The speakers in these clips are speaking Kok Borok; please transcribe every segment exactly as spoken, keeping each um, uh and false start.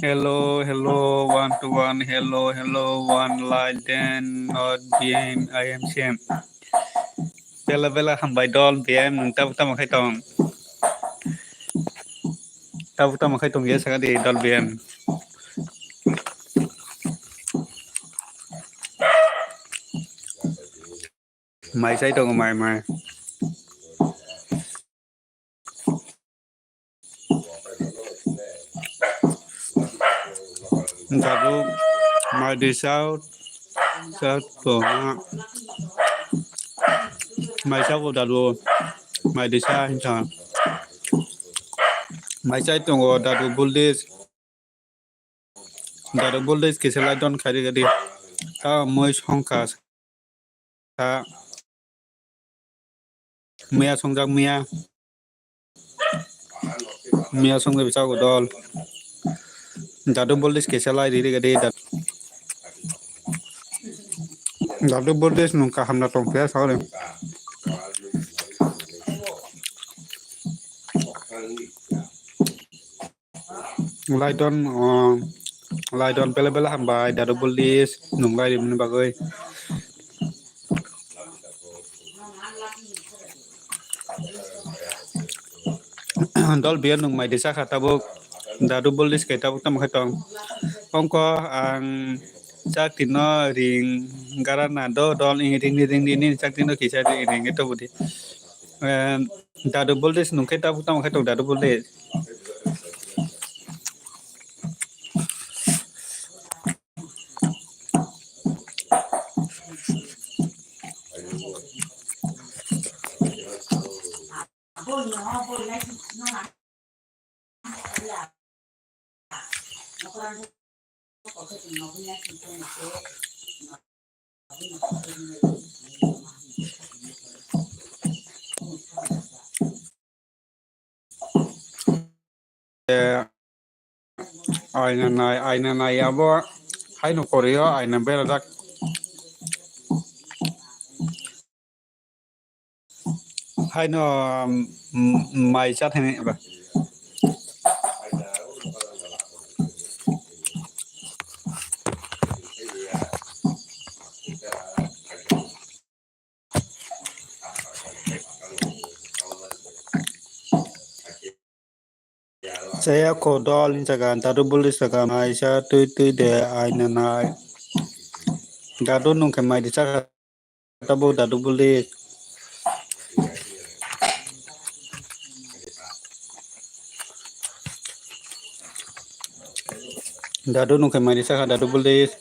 Hello, hello, one to one, hello, hello, one like then, not B M, I am same. Bela bela hambai dol B M, nwng tabuk tamo khai tong? Tabuk tamo khai tong ya saka di dol B M. Mai chai tongo, mai, mai. Dadu, mai disa, sa, to, ma. Mai sa ko dadu, mai disa, hinsa. Mai chai tongo dadu buldis. Dadu buldis kisa lai don khairi gadi. Ta moi songkha. Ta miya songjak miya. Miya songjak bisa ko dol. Dadu buldis kisa lai riri gadi. Dadu buldis nung kaham na tong phiya sori. Laidon, oh, Laidon bela bela hambai, dadu buldis, nung lai rimani bagwi. Dol biya nung mai disa kha tabuk. Dadu Buldis khe tabuk tamo khe tong. Ongko ang chak tino ring gara na do dol ring ring ring ring chak tino kisa ring ring to budi. Em, Dadu Buldis nung khe tabuk tamo khe tong Dadu Buldis. Aina nai, aina nai abo haino korio aina berajak. Haino, mm, mm, mai cha thani ba. Chaya kho dol ni jaga, Dadu Buldis jaga, mai cha twi twi de aina nai. Dadu nung khe mai di cha kha. Tabuk Dadu Buldis. Dadu nung khe mai di cha kha Dadu Buldis.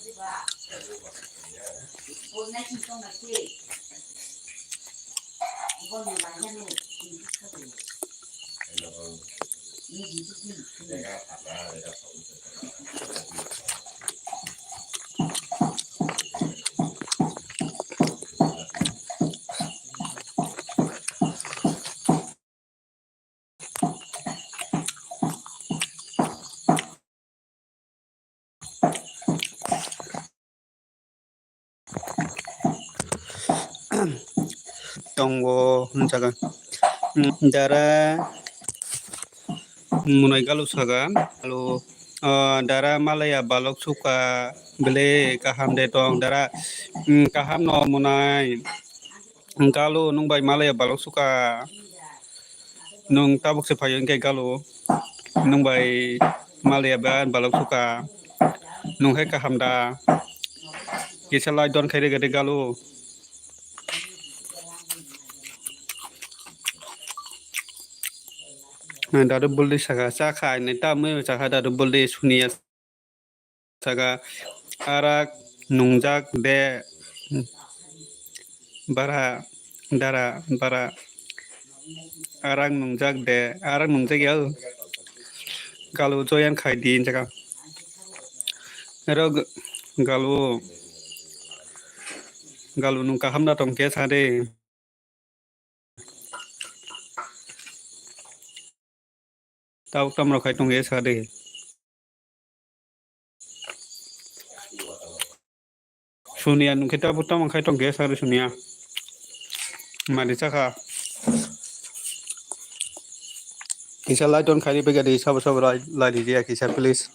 Tongo hwnjago. Dara munai galu saga, galu, ah, dara malaya balok suka, bele kaham de tong dara, mm, kaham no munai. Galu nwng bai malaya balok suka. Nwng tabuk se phaio hwnkhe galu nwng bai malaya ba balok suka. Nwng hai kaham da. Kisa lai don khai rega de galu. Dadu Buldis saka cha khai nai ta mui cha kha Dadu Buldis suniya. Saka arak nungjak de bara dara bara arak nungjak de arak nungjak ya galu joyan khai di saka ero galu galu nung kaham da tong khe sa de. Tabuk tamo rok khai tong khe sa de. Suniya nung khe tabuk tamo khai tong khe sa de suniya. Mari cha kha. Kisa like don khai di pega di sabo sabo like di ya kisa please.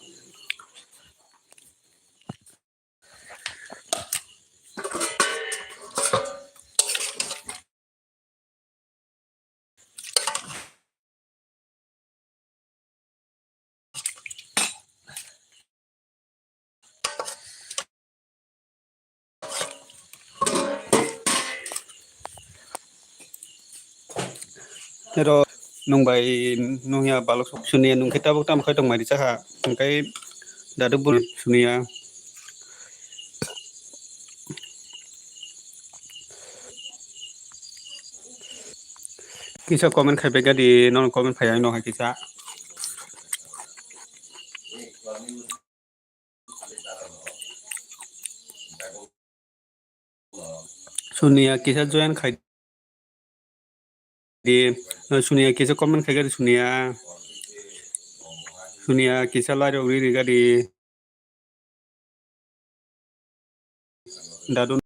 Tero nung bai nung ya balok sok suniya nung khe tabuk tamo khai tong mari cha kha hwnkhe dadu bul suniya. Kisa comment khai pega di, nono comment phai ang no hai kisa. Suniya kisa join khai di, Suniya kisa comment khai di Suniya. Suniya kisa lai rok ri ri ga di. Dadu.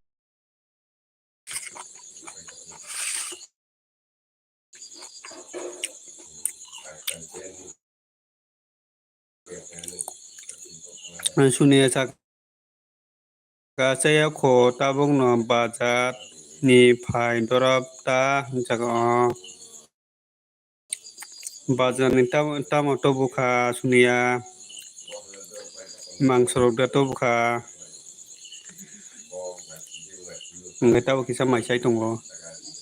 Suniya sak Kachaya kho tabukno bazar ni phai dorop ta hwnjago. Bazar ni tam-, tamo to bukha Suniya. Mangsorok da to bukha. Hwnkhe tabuk kisa mai sai tongo.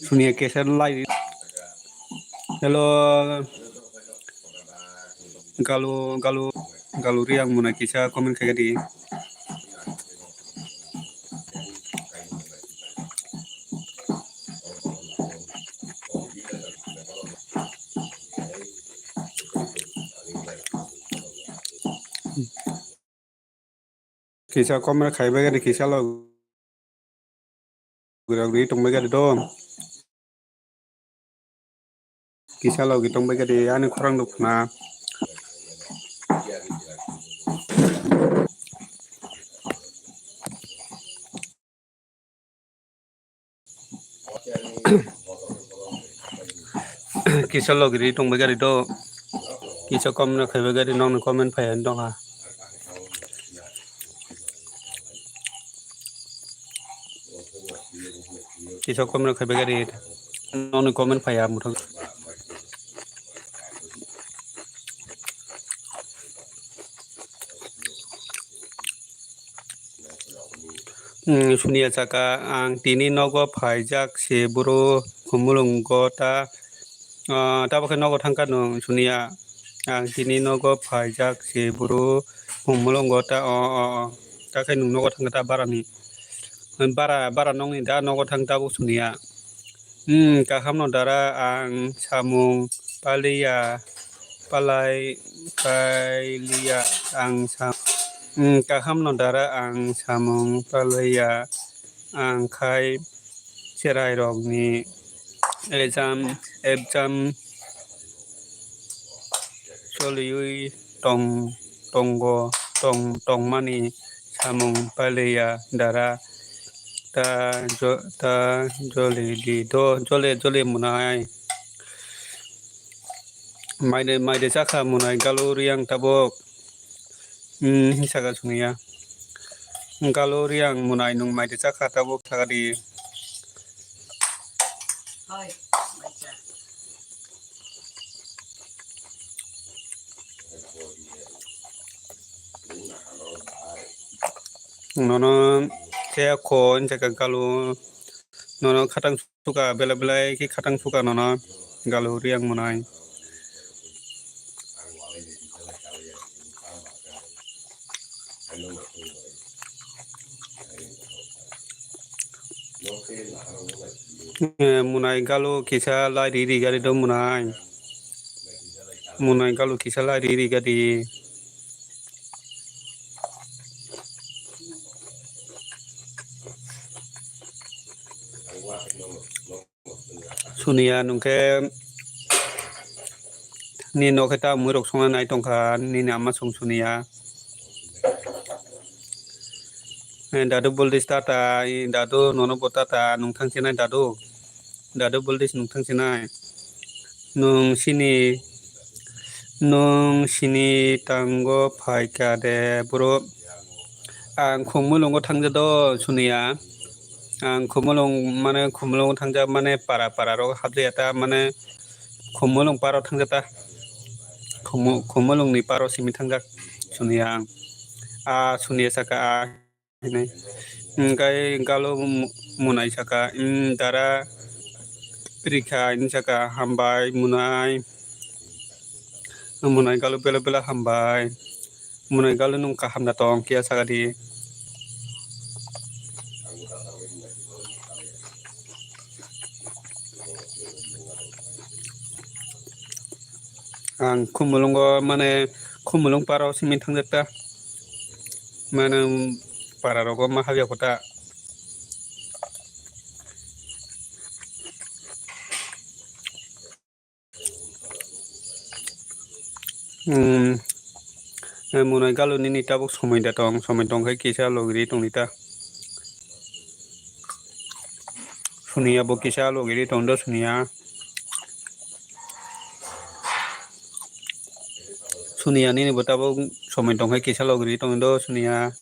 Suniya kesa lai. Hello. Galu, galu, galu Riyang muna kisa comment khaikha di. Kisa comment khaibai gani kisa logi rok ri tongbai gani do. Kisa logi tongbai gani ani khorang nukna. Kisa logi ri tongbai gari do. Kisa comment khaibai gari nokni comment phai ani dongha. Kisa comment khaibai gari nokni comment phai ya muthang. Hmm, Suniya saka, ang tini nogo phaijak se boro khumulwngo ta, ah, tabukhe nogo thangkha nwng Suniya, ang tini nogo phaijak se boro khumulwngo ta, o, o, o, takhe nwng nogo thangkha ta barani, bara, bara nokni da nogo thang tabuk Suniya. Hmm, kaham no dara ang samung paliya, palai, paliya ang sam-, hmm, kaham no dara ang samung paliya ang khai cherai rok ni exam, exam choliwi tong, tongo, tong, tongmani samung paliya dara ta jo-, ta jole di do, jole, jole munai. Maide, maide chakha munai galu Riyang tabuk. Hmm, saka Suniya. Galu Riyang munai nwng maide chakha tabuk saka di. Nono khe kho hinjak galu, nono khatang suka, belai belai khe khatang suka nono galu Riyang munai. Eh, munai galu kisa lai ri ri gari do munai. Munai galu kisa lai ri ri gari. Suniya nwng khe nini nok khe ta mui rok songna nai tongkha nini ama song Suniya. Eh, dadu Buldis tata, eh, dadu nono bo tata nwng thang sinai dadu. Dadu Buldis nwng thang sinai. Nwng sini, nwng sini tango phaikha de bro. Ang Khumulwngo thangja do Suniya. Ang Khumulwng mane Khumulwngo thangja mane para para rok hapjaya ta mane Khumulwng paro thangja ta. Khumu-, Khumulwngni paro simi thangjak Suniya ang. A Suniya saka a hinwi. Hwnkhe galo mu-, munai saka, "Em, dara rikha," hinwi saka, "Hambai munai." Munai galo bela bela hambai. Munai galo nwng kaham da tong kiya saka di. Ang Khumulwngo mane Khumulwng paro simi thangjak ta. Mane para rogo ma habya kota. Hmm. Eh, munai galo nini tabuk somoi da tong, somoi tong khai kisa logiri tong nita. Suniya bo kisa logiri tong do Suniya. Suniya nini bo tabuk somoi tong khai kisa logiri tong do Suniya.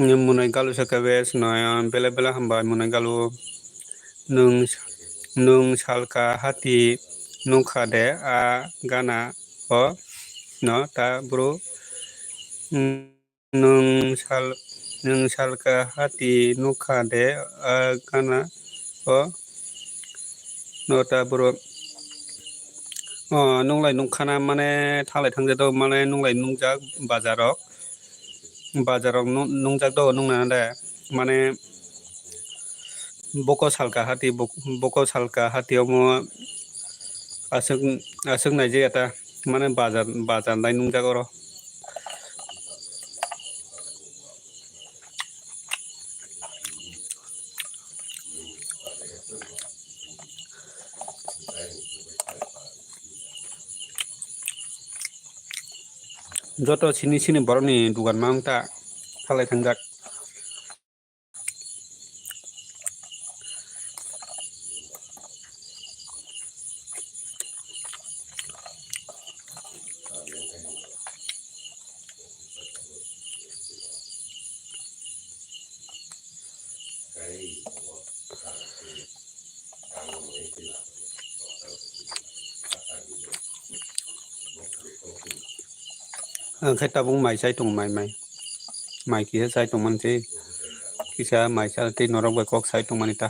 Munai galu se kebes noyon, bele bele hambai munai galu. Nwng, nwng salka hati nukha de a gana o no ta bro. Nwng sal, nwng salka hati nukha de a gana o no ta bro. O, nunglai nukkhana mane thanglai thangjato mane nunglai nukjak bazarok. Bazarok nu-, nukjak do nungnana de. Mane boko salka hati, bok-, boko salka hati omo aswk, aswk naijaya ta. Mane bazar, bazar nai nungjak oro. Joto sini sini borokni dugan ma wng ta, salai thangjak. Ang khe tabuk mai chai tongo, mai, mai. Mai kisa chai tongmani tei kisa mai cha tei norok bai kok sai tongmani ta.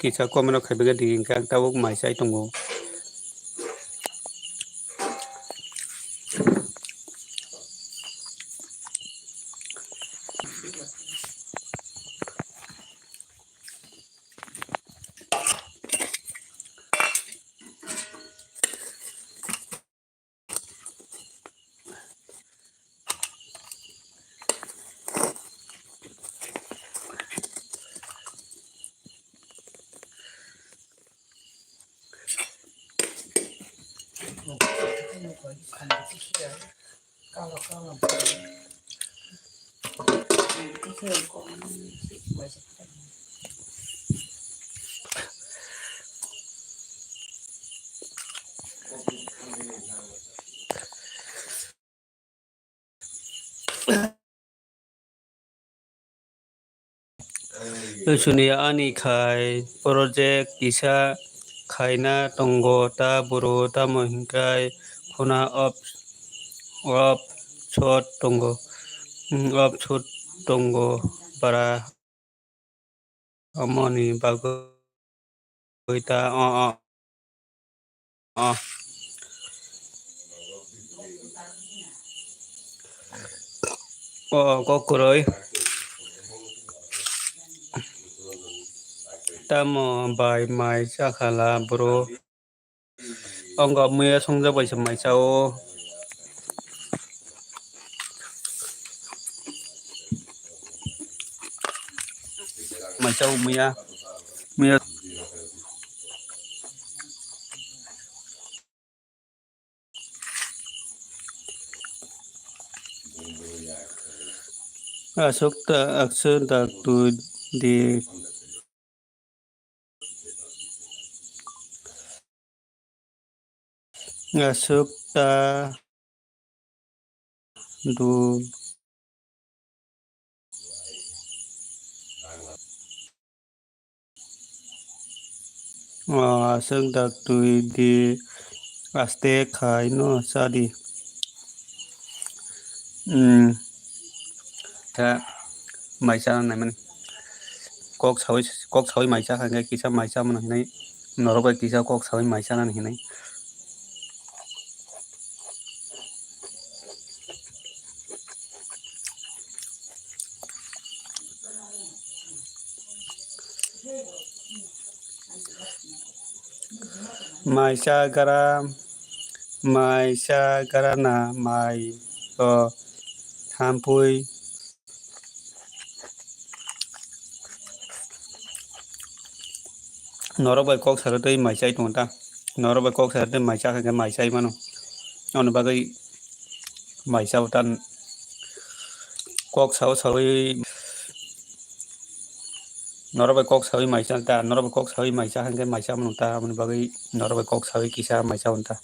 Kisa comment rok khai bagwi di, hwnkhe ang tabuk mai chai tongo. Suni ani khai project kisa khaina tongo ta boro, tamo hinkhai khuna off, off shot tongo, off shot tongo bara. Omoni bagwi ta, o, o, o. O, kok kwrwi. Tamo bai mai chakhala bro. Ongkha muya songjak bai se mai cha o. Mai cha o muya. Muya. Aswk ta, aswk dak twi di. Aswk ta du. O, aswk dak twi di, aste khai no cha di. Hmm. Khe mai cha naimani. Kok sawi, kok sawi mai cha kha khe kisa mai cha mano hinwi. Norok bai kisa kok sawi mai cha nani hinwi. Mai cha gram, Maisa garana mai o thampui. Norok bai kok saro tei mai chai tongo ta. Norok bai kok saro tei mai cha khe mai chai mano. Aboni bagwi mai cha o ta. Kok sao sawi norok bai kok sawi mai cha ta. Norok bai kok sawi mai cha khe mai cha mano ta. Aboni bagwi norok bai kok sawi kisa mai cha ta.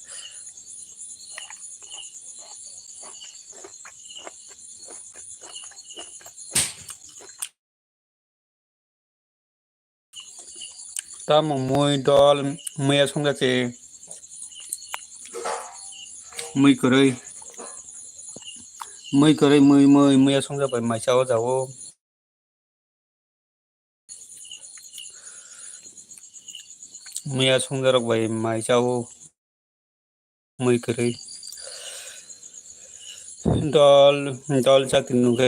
Tamo mui dol muya songjak se mui kwrwi mui kwrwi mui mui muya songjak bai mai cha o jago. Muya songjarok bai mai cha o mui kwrwi. Dol dol chakri nungkhe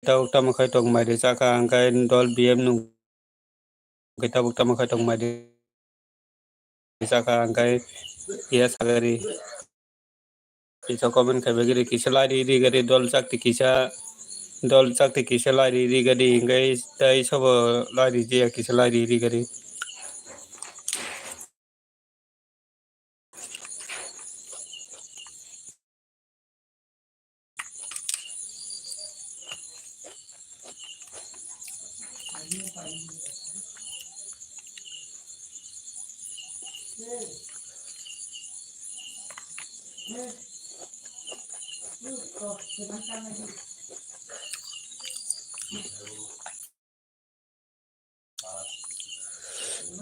tabuk tamo khai tong mai de chakha hwnkhe dol B M nungkhe tabuk tamo khai tong mai de chakha hwnkhe ya sagari. Kisa comment khai bagwi ri, kisa lai ri ri gari dol chakti kisa, dol chakti kisa lai ri ri gari, hingkai tai sabo lai ri jaya kisa lai ri ri gari.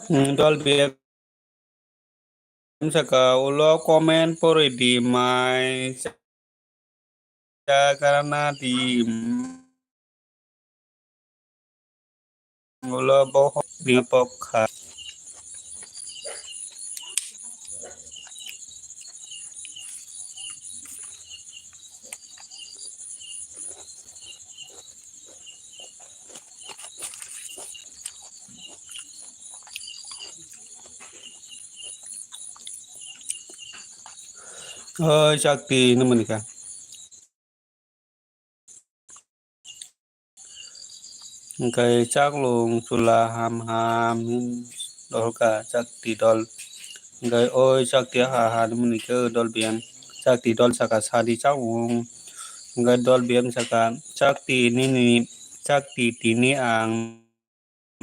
Hmm, dol B M saka ulo comment pori di mai. Jagarana di ulo bohok ni pokha. Oi chakti hinwi mani kha. Hingkai chaklong chula ham ham hin dol kha chakti dol. Hingkai oi chakti ha ha hinwi mani khe dol B M. Chakti dol saka sadi chaklong. Hingkai dol B M saka chakti nini chakti tini ang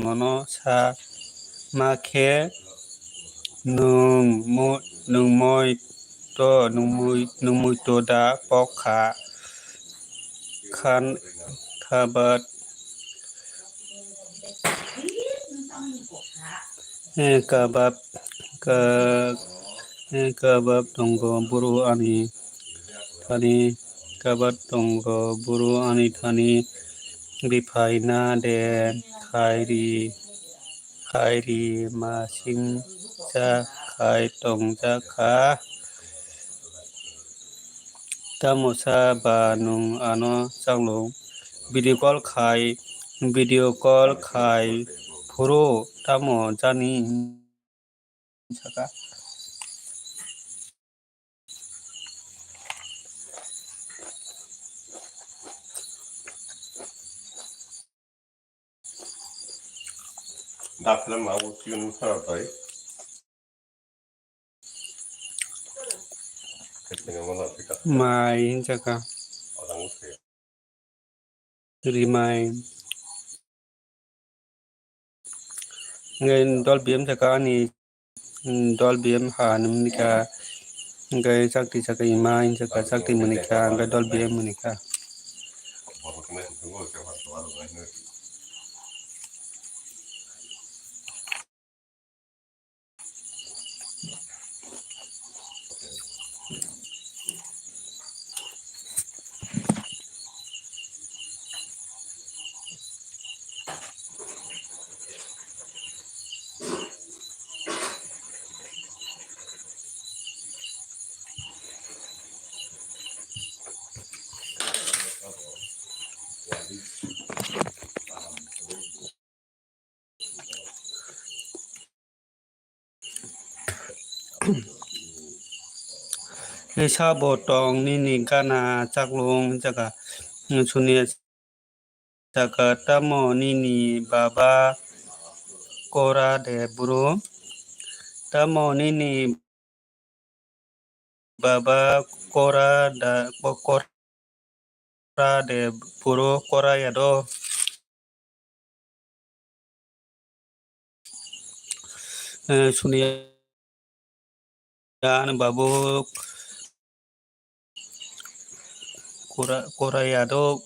nono sa ma khe nwng mo-, nwng moi to, nwng mui, nwng mui to da pok kha khan khabat, eh, kabab, ka-, eh, kabab tongo buru ani thani, kabab tongo buru ani thani. Riphaina de khairi, khairi masingcha khai tongjakha. Tamo sa ba nwng ano chaklong? Video call khai, video call khai phuru tamo jani saka. Dapla ma o chicken masala bai. Mai hinjaka. Rimai. Ngai dol B M jaka ani, mm, dol B M ha nung nika. Ngai chakti jaka ima hinjaka chakti munika ngai dol B M munika. Kisa bo tong nini gana chaklung jaga. Suniya saka, tamo nini baba kora de bro? Tamo nini baba kora da, kora de bro, kora ya do? Eh, Suniya, ani babu kora, kora ya do.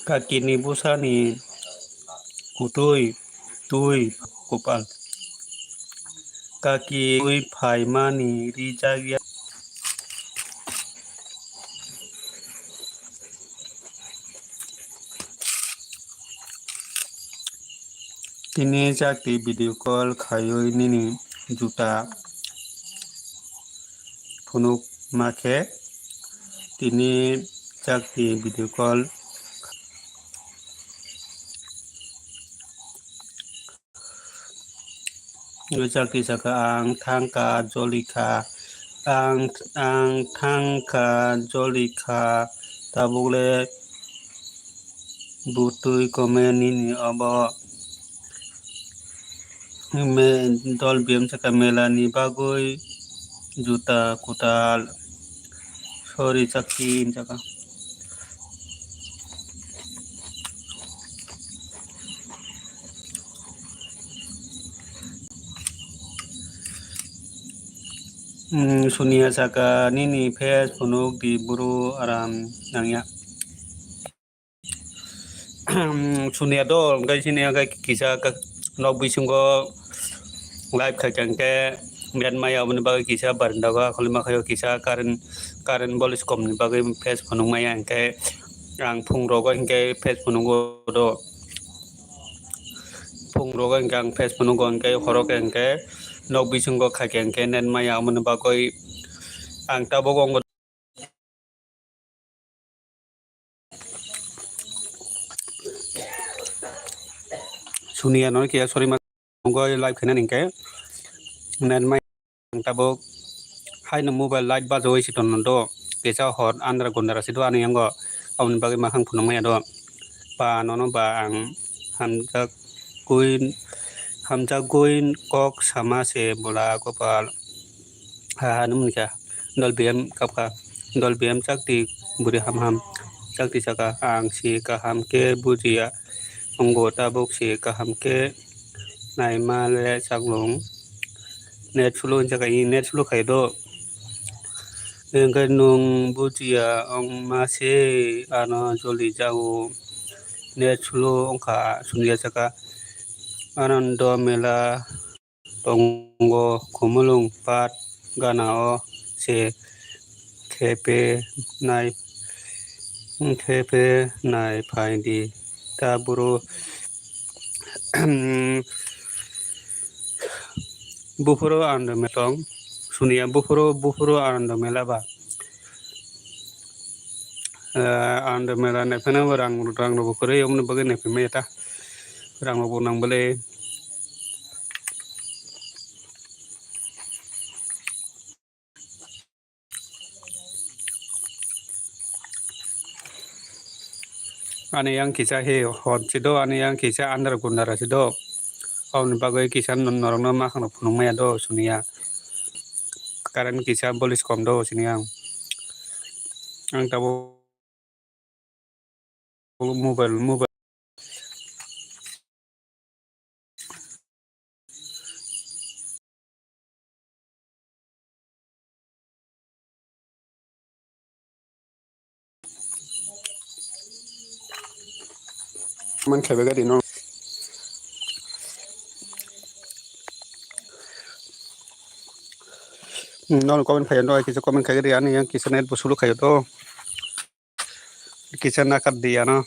Kakini bwsani kutui twi kwpal. Kaki twi phaimani rijak ya. Tini chakti video call khaiwi nini juta phunuk ma khe. Tini chakti video call. Chakti saka, ang thangkha jolikha, ang, ang thangkha jolikha, tabukle butwi comment nini obo. Me-, dol biyam saka, melani bagwi juta kwtal. Sorry, chakti saka. Hmm, Suniya saka, nini face phunuk di bro, aram nangya. Suniya do, hwnkhe sini hwnkhe kisa ka-, nok bisingo live khai kha hwnkhe net maya, aboni bagwi kisa baranda o akholi ma khaio, kisa current, current bolis kom ni bagwi face phunuk maya, hwnkhe ang phung rogo hwnkhe face phunugo do. Phung rogo hwnkhe ang face phunugo hwnkhe, horo khe hwnkhe nok bisingo khai khe hwnkhe net maya, aboni bagwi ang tabuk wng Suniya no kiya sorry ma, wngwi live khainani hwnkhe net mai ang tabuk haino mobile light bajawi si tonno do, kisa hor andra gundra si do ani yango, aboni bagwi makhang phunuk maya do. Ba nono ba ang hamjak gwi, hamjak gwi kok sama se bwla kopal. Ha ha nung kha. Dol biyam kap kha. Dol biyam chakti bwrwi ham ham. Chakti saka, ang si kaham khe bujiya. Wngo tabuk si kaham khe naima le chaklung. Net slow wngkha, net slow khai do. Hwnkhe nwng bujiya wngma se ano joli jago. Net slow wngkha, suniya saka. Anando mela tongo, Khumulwng Path gana o se khepe nai, khepe nai phai di ta bro. Buphuru Anando mela tong, suniya buphuru, buphuru Anando mela ba. Eh, Anando mela nai phano rang, rang rok bo kwrwi, oboni bagwi nai phai maya ta. Rang rok bo nang bwle. Ani yang kisa he hot si do, ani yang kisa andar gundara si do. Aboni bagwi kisa no-, norokno makhang rok phunuk maya do suniya. Current kisa bolis kom do siniya. Ang tabuk mobile, mobile. Man khe be gari no. Hmm, nono comment khayo, no kisa comment khai di, ani yang kisa net bo sulu khayo to. Kisa nakar di ano.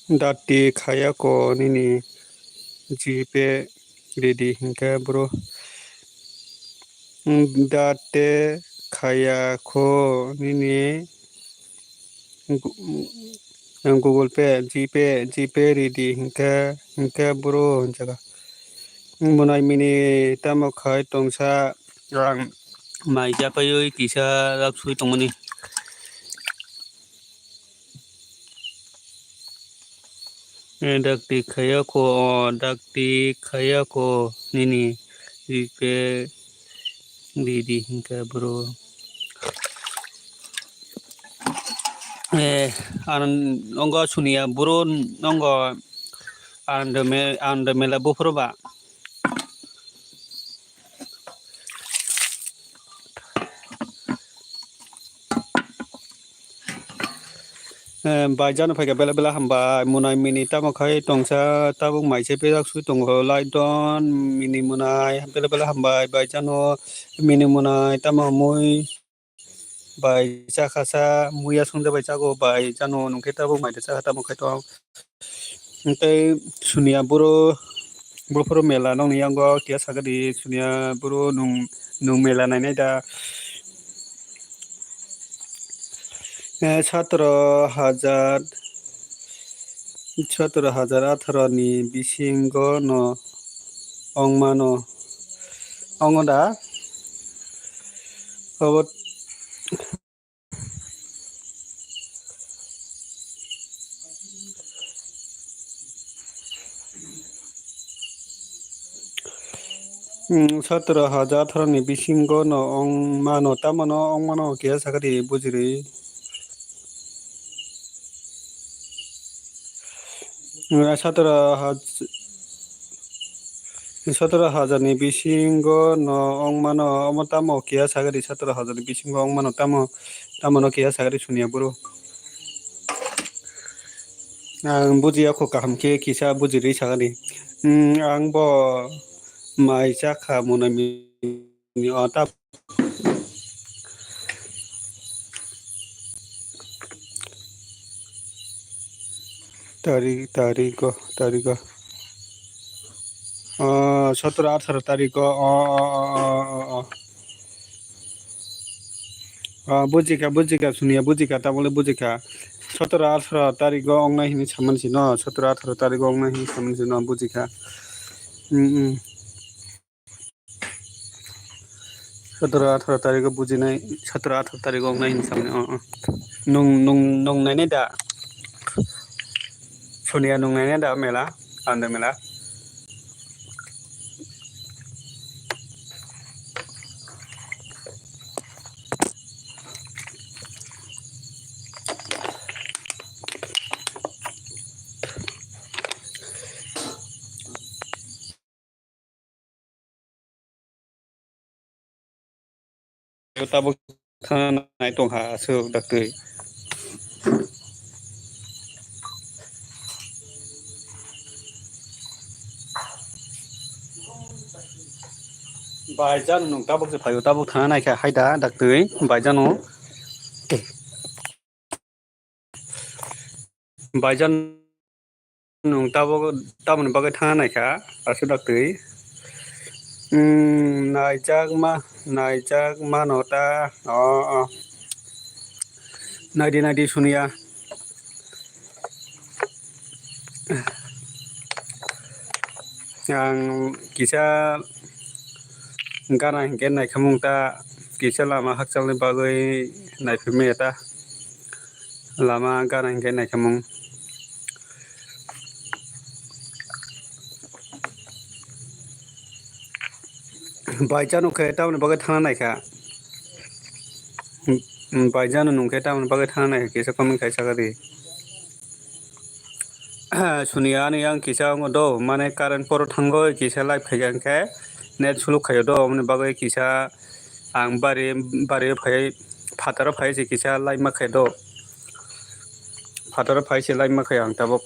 Dati khaya ko nini G Pay ridi hinkhe bro. Dati khaya ko nini Gu-, Google Pay, G Pay, G Pay ridi hinkhe, hinkhe bro hinjago. Monai mini tamo khai tongsa ang mai japaiwi kisa rak sui tongmani. Eh, dakti khaya ko, oh, dakti khaya ko nini G Pay ridi hinkhe bro. Eh, ang nongo suniya bro nongo ang de me-, ang de mela buphuru ba. Eh, bai jano phaikha bela bela hambai, monai mini tamo khai tongsa tabuk mai se pejak sui tongo, lai don mini monai bela bela hambai, bai jano mini monai tamo mui bai chakha sa, muya songja bai chago, bai jano nungkhe tabuk mai de chakha tamo khai tong. Tei suniya bro, bro phuru mela nokni yango kiya sakadi suniya bro nung, nung mela nainai da. Eh, sotoro hajar, sotoro hajar atharo ni bisingo no ong mano, ongo da? Obo Hmm, sotoro hajar atharo ni bisingo no ong mano, tamo no ong mano kiya sakadi bujiri. Hmm, sotoro haj-, sotoro hajar ni bisingo no ong mano, omo tamo kiya sakadi sotoro hajar ni bisingo ong mano, tamo, tamo no kiya sakadi suniya bro. Ang bujiya kho kaham khe kisa bujirwi sakani. Hmm, ang bo mai chakha monami, o ta tari, tarigo, tarigo. Ah, sotoro atharo tarigo. O, o, o, o, o, o. Ah, bujikha, bujikha, suniya bujikha, tabole bujikha. Sotoro atharo tarigo ongnai hinwi samani sino, sotoro atharo tarigo ongnai hinwi samani sino, bujikha. Hmm, hmm. Sotoro atharo tarigo bujinai, sotoro atharo tarigo ongnai hinwi samani, o, o. Nung, nung, nung nainai da? Suniya nung nainai da mela? Ande mela? Tabuk thana nai tong ha aswk daktwi. Baijan nwng tabuk se phaio, tabuk thana nai kha hai da daktwi, baijan o. Baijan nwng tabuk, tabukni bagwi thangna naikha, aswk daktwi. Hmm, naijak ma, naijak mano ta, o, o. Naidi, naidi, suniya. Ang kisa gana hinkhe naikhamung ta, kisa lama hakchalni bagwi naiphaimaya ta. Lama gana hinkhe naikhamung. Baijano khe tamoni bagwi thangna naikha. Baijano nungkhe tamoni bagwi thangna naikha, kisa comment khai sakadi. Suniya ani yang kisa wngo do, mane current poro thango kisa live khaikha hwnkhe net slow khaio do, aboni bagwi kisa ang bari bari phai phataro phai se kisa live ma khaio do, phataro phai se live ma khaio ang tabuk.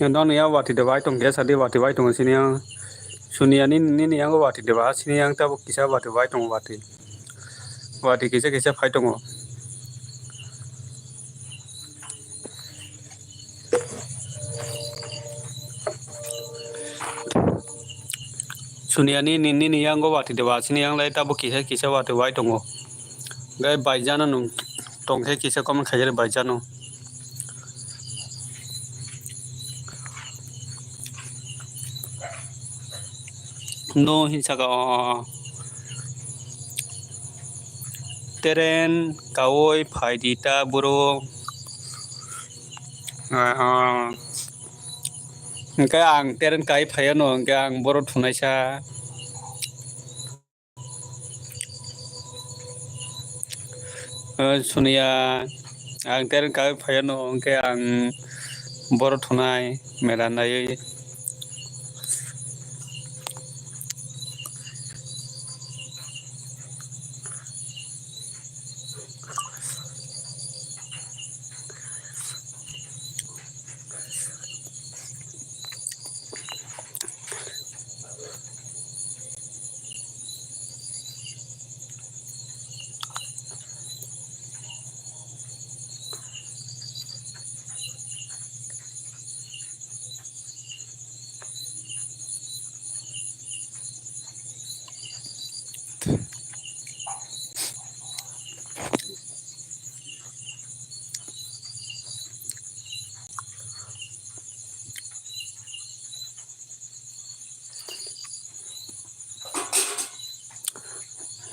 Nono ya watwi de bai tong khe sadi watwi bai tongo sini yang. Suniya nini, nini yango watwi de ba sini yang tabuk kisa watwi bai tongo watwi. Watwi kisa kisa phai tongo. Suniya nini, nini yango watwi de ba sini yang lai tabuk kisa kisa watwi bai tongo. Gai bai jano nung tong khe kisa comment khaikhe bai jano. No hinsa ka o. Teren kaui phai di ta boro. Ah, ah. Hingke ang teren kai phai ano hingke ang boro thunai sa. Eh, Suniya, ang teren kai phai ano, hingke ang boro thunai mela naiwi.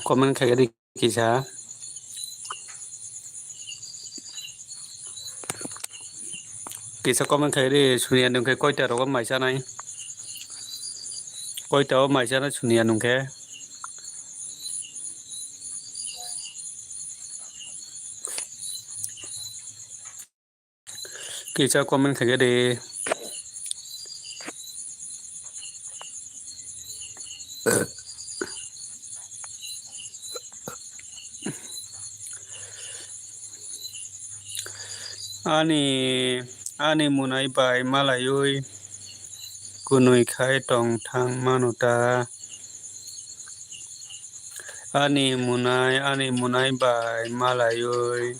Comment khaikhe di kisa. Kisa comment khaikhe di, Suniya nungkhe koita rogo mai chanai? Koita o mai chanai Suniya nungkhe? Kisa comment khaikhe di. Ani, ani munai bai malaiwi kwnwi khai tong thang mano ta? Ani munai, ani munai bai malaiwi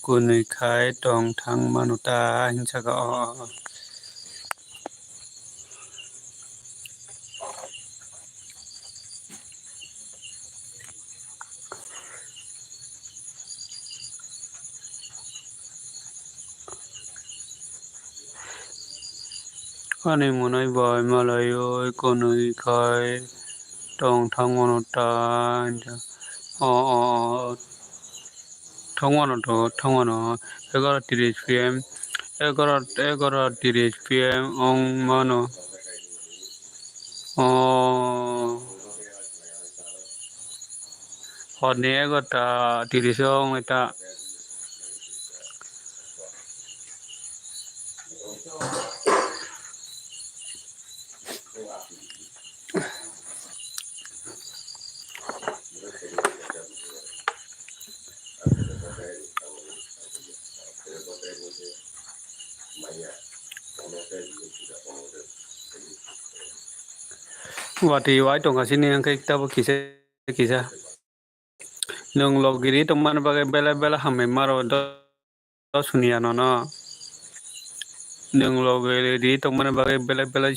kwnwi khai tong thang mano ta hinsa kha o. Ani munai bai malaiwi kwnwi khai tong thang mano ta. O, o, o. Thangmano to, thangmano. Egaroh tris P M, egaroh, egaroh tris P M wng mano. O, horni egarota tris o wngwi ta. Watwi wai tongkha sini, hwnkhe tabuk kisa kisa. Nwng logi ri tongmani bagwi belai belai hambai maro do, do Suniya nono. Nwng logi ri tongmani bagwi belai belai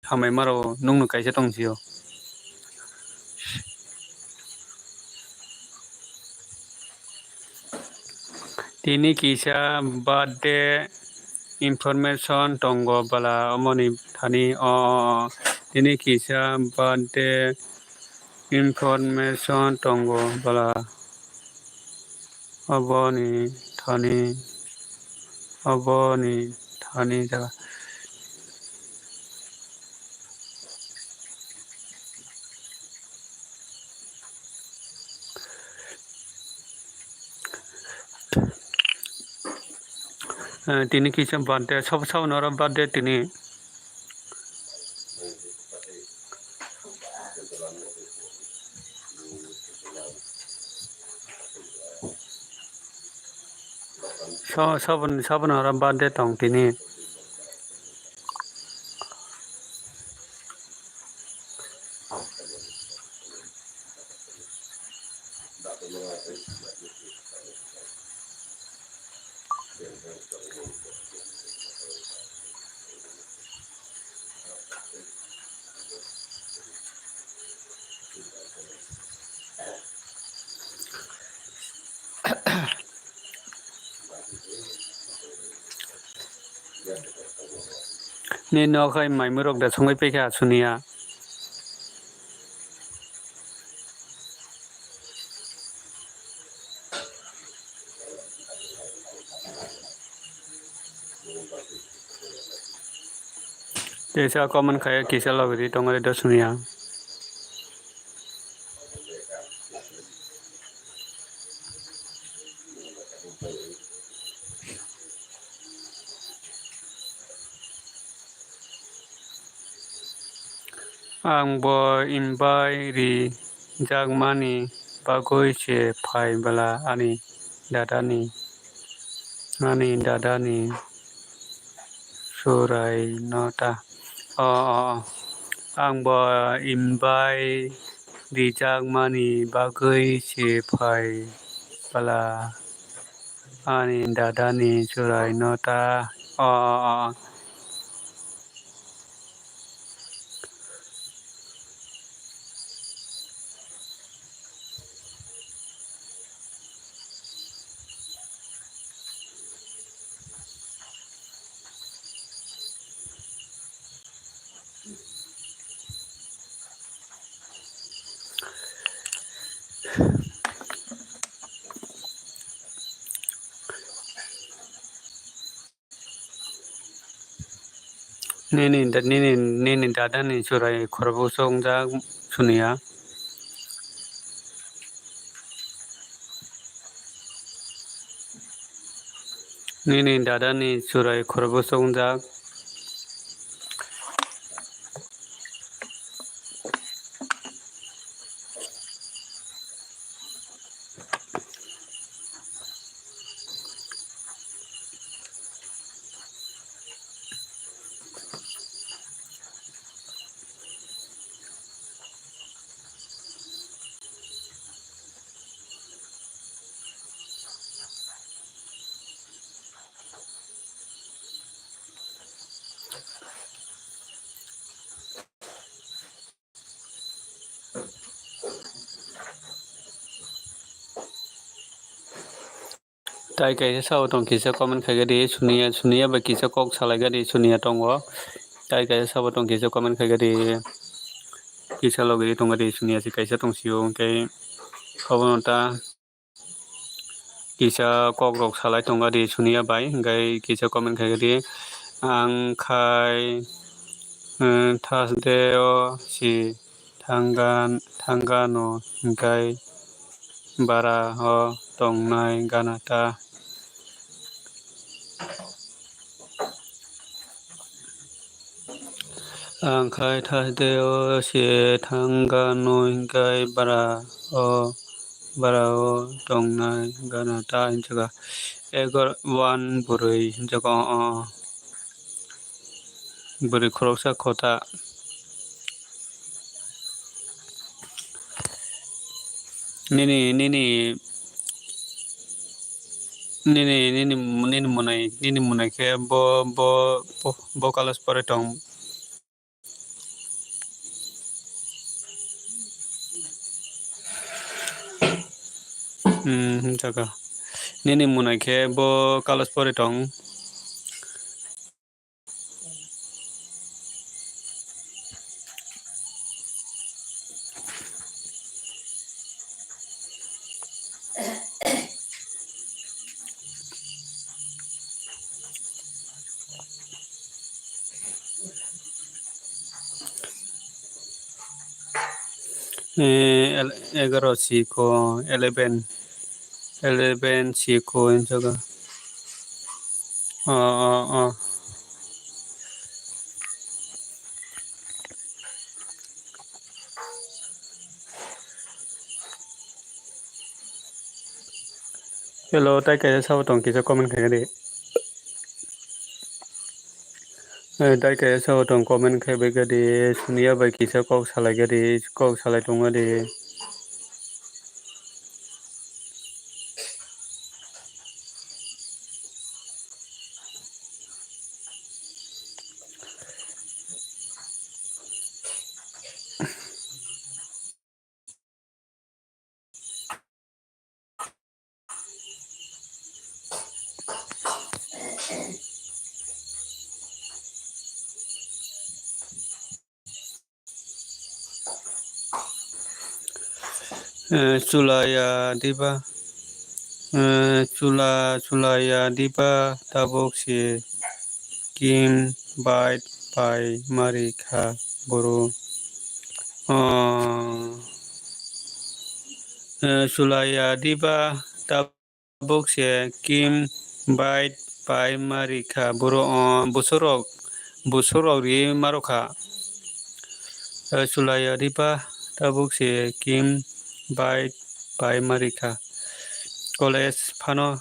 hambai maro, nwngno kaisa tong sio. Tini kisa birthday information tongo bwla omoni thani o, o, o. Tini kisa birthday information tongo bwla. Oboni thani, oboni thani jaga. Eh, tini kisa birthday, sab-, saboni oro birthday tini. So, sabon, sabon oro birthday tong tini. Nini nok hai maimui rok da songwi paikha, suniya. Teisa comment khai kisa logri tongri do suniya. Ang bo imbai rijakmani bagwi se phai bwla ani dadani, ani dadani chwraino ta. O, o, o. Ang bo imbai rijakmani bagwi se phai bwla ani dadani chwraino ta. O, o, o. Nini da-, nini, nini dadani chwrai khoroksa wngjak suniya. Nini dadani chwrai khoroksa wngjak. Tai kaisa sabo tong kisa comment khaikha di, suniya, suniya bai kisa kok salaikha di, suniya tongo. Tai kaisa sabo tong kisa comment khaikha di, kisa logwi tongkha di, suniya se kaisa tongsio, hwnkhe obono ta kisa kokrok salai tongkha di, suniya bai, hwnkhe kisa comment khaikha di, ang khai, eh, Thursday o si thanggan-, thangano hwnkhe bara o tongnai gana ta. Ang khai Thursday o se thangano hwnkhe bara o, bara o tongnai gana ta hinjaka. Egor one bwrwi hinjaka o. Bwrwi khoroksa khota. Nini, nini, nini, nini, nini mwnai, nini mwnai khe bo, bo, bo, bo class pore tong. Hmm, jaga. Nini mwnai khe bo class pore tong. Eh, el-, egaro siko, eleven, eleven siko hinjago. Oh, oh, oh. Hello, tai kaisa sabo tong kisa comment khaikha di. Eh, tai kaisa sabo tong comment khaibai kha di. Suniya bai kisa kok salai kha di, kok salai tongma di. Eh, chulaya diba? Eh, chula, chulaya diba tabuk se kim bait pai mari kha boro. Oh, eh, chulaya diba tab- Tabuk se kim bait pai ma rikha. Boro, o, busurok, busurok ri ma rokha. Eh, chulaya riba tabuk se kim bait pai ma rikha. College phano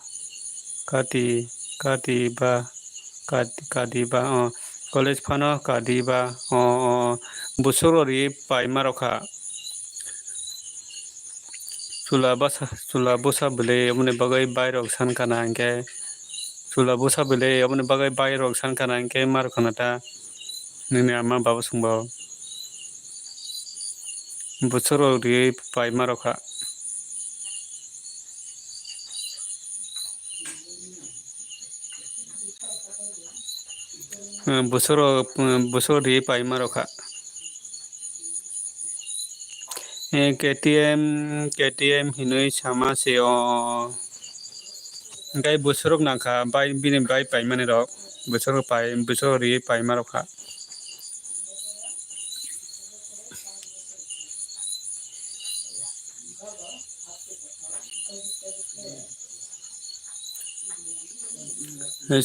kati, kati ba, kat-, kati ba, o, college phano kati ba, o, o, busurok ri pai ma rokha. Chula bwsa, chula bwsa bwle aboni bagwi bairok san kana hinkhe, chula bwsa bwle aboni bagwi bairok san kana hinkhe mar khna ta nini ama baba songbo. Bwswk rok riwi pai ma rokha. Bwswk rok, bwswk rok riwi pai ma rokha. Eh, K T M, K T M hinwi sama se o. Gai bwswk rok nangkha, bai bini bai paimani rok, bwswk rok pai, bwswk rok riwi paima rok kha.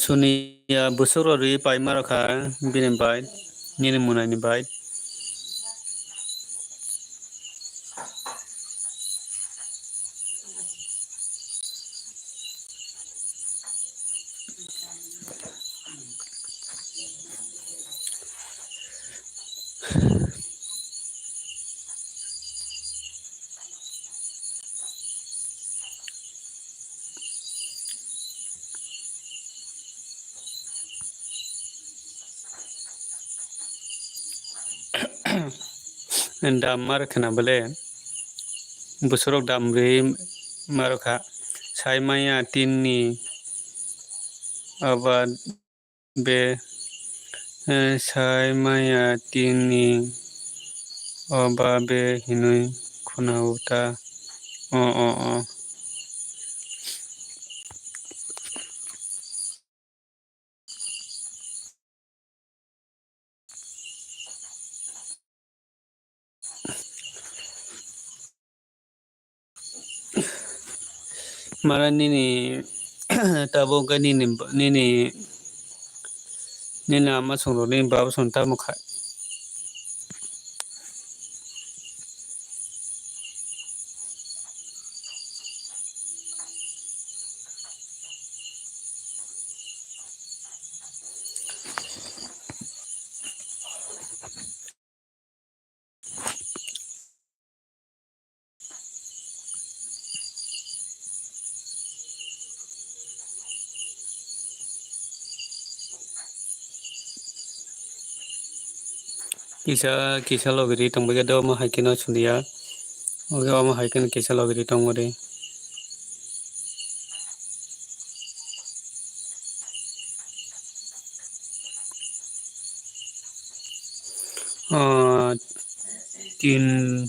Suniya bwswk rok riwi paima rok kha, bini bai, nini mwnaini bai. Dam mar khna bole, bwswk rok dam rwi ma rokha, sai maya tinni aba be, eh, sai maya tinni oba be hinwi khuna o ta, o, o, o. Mara nini tabuk khe nini, nini, nini ama song rok, nini baba song tamo kha. Kisa, kisa logi ri tongbaikhe do, omo hai kheno suniya. Omo hai kheno kisa logi ri tongmani. Ah, tin.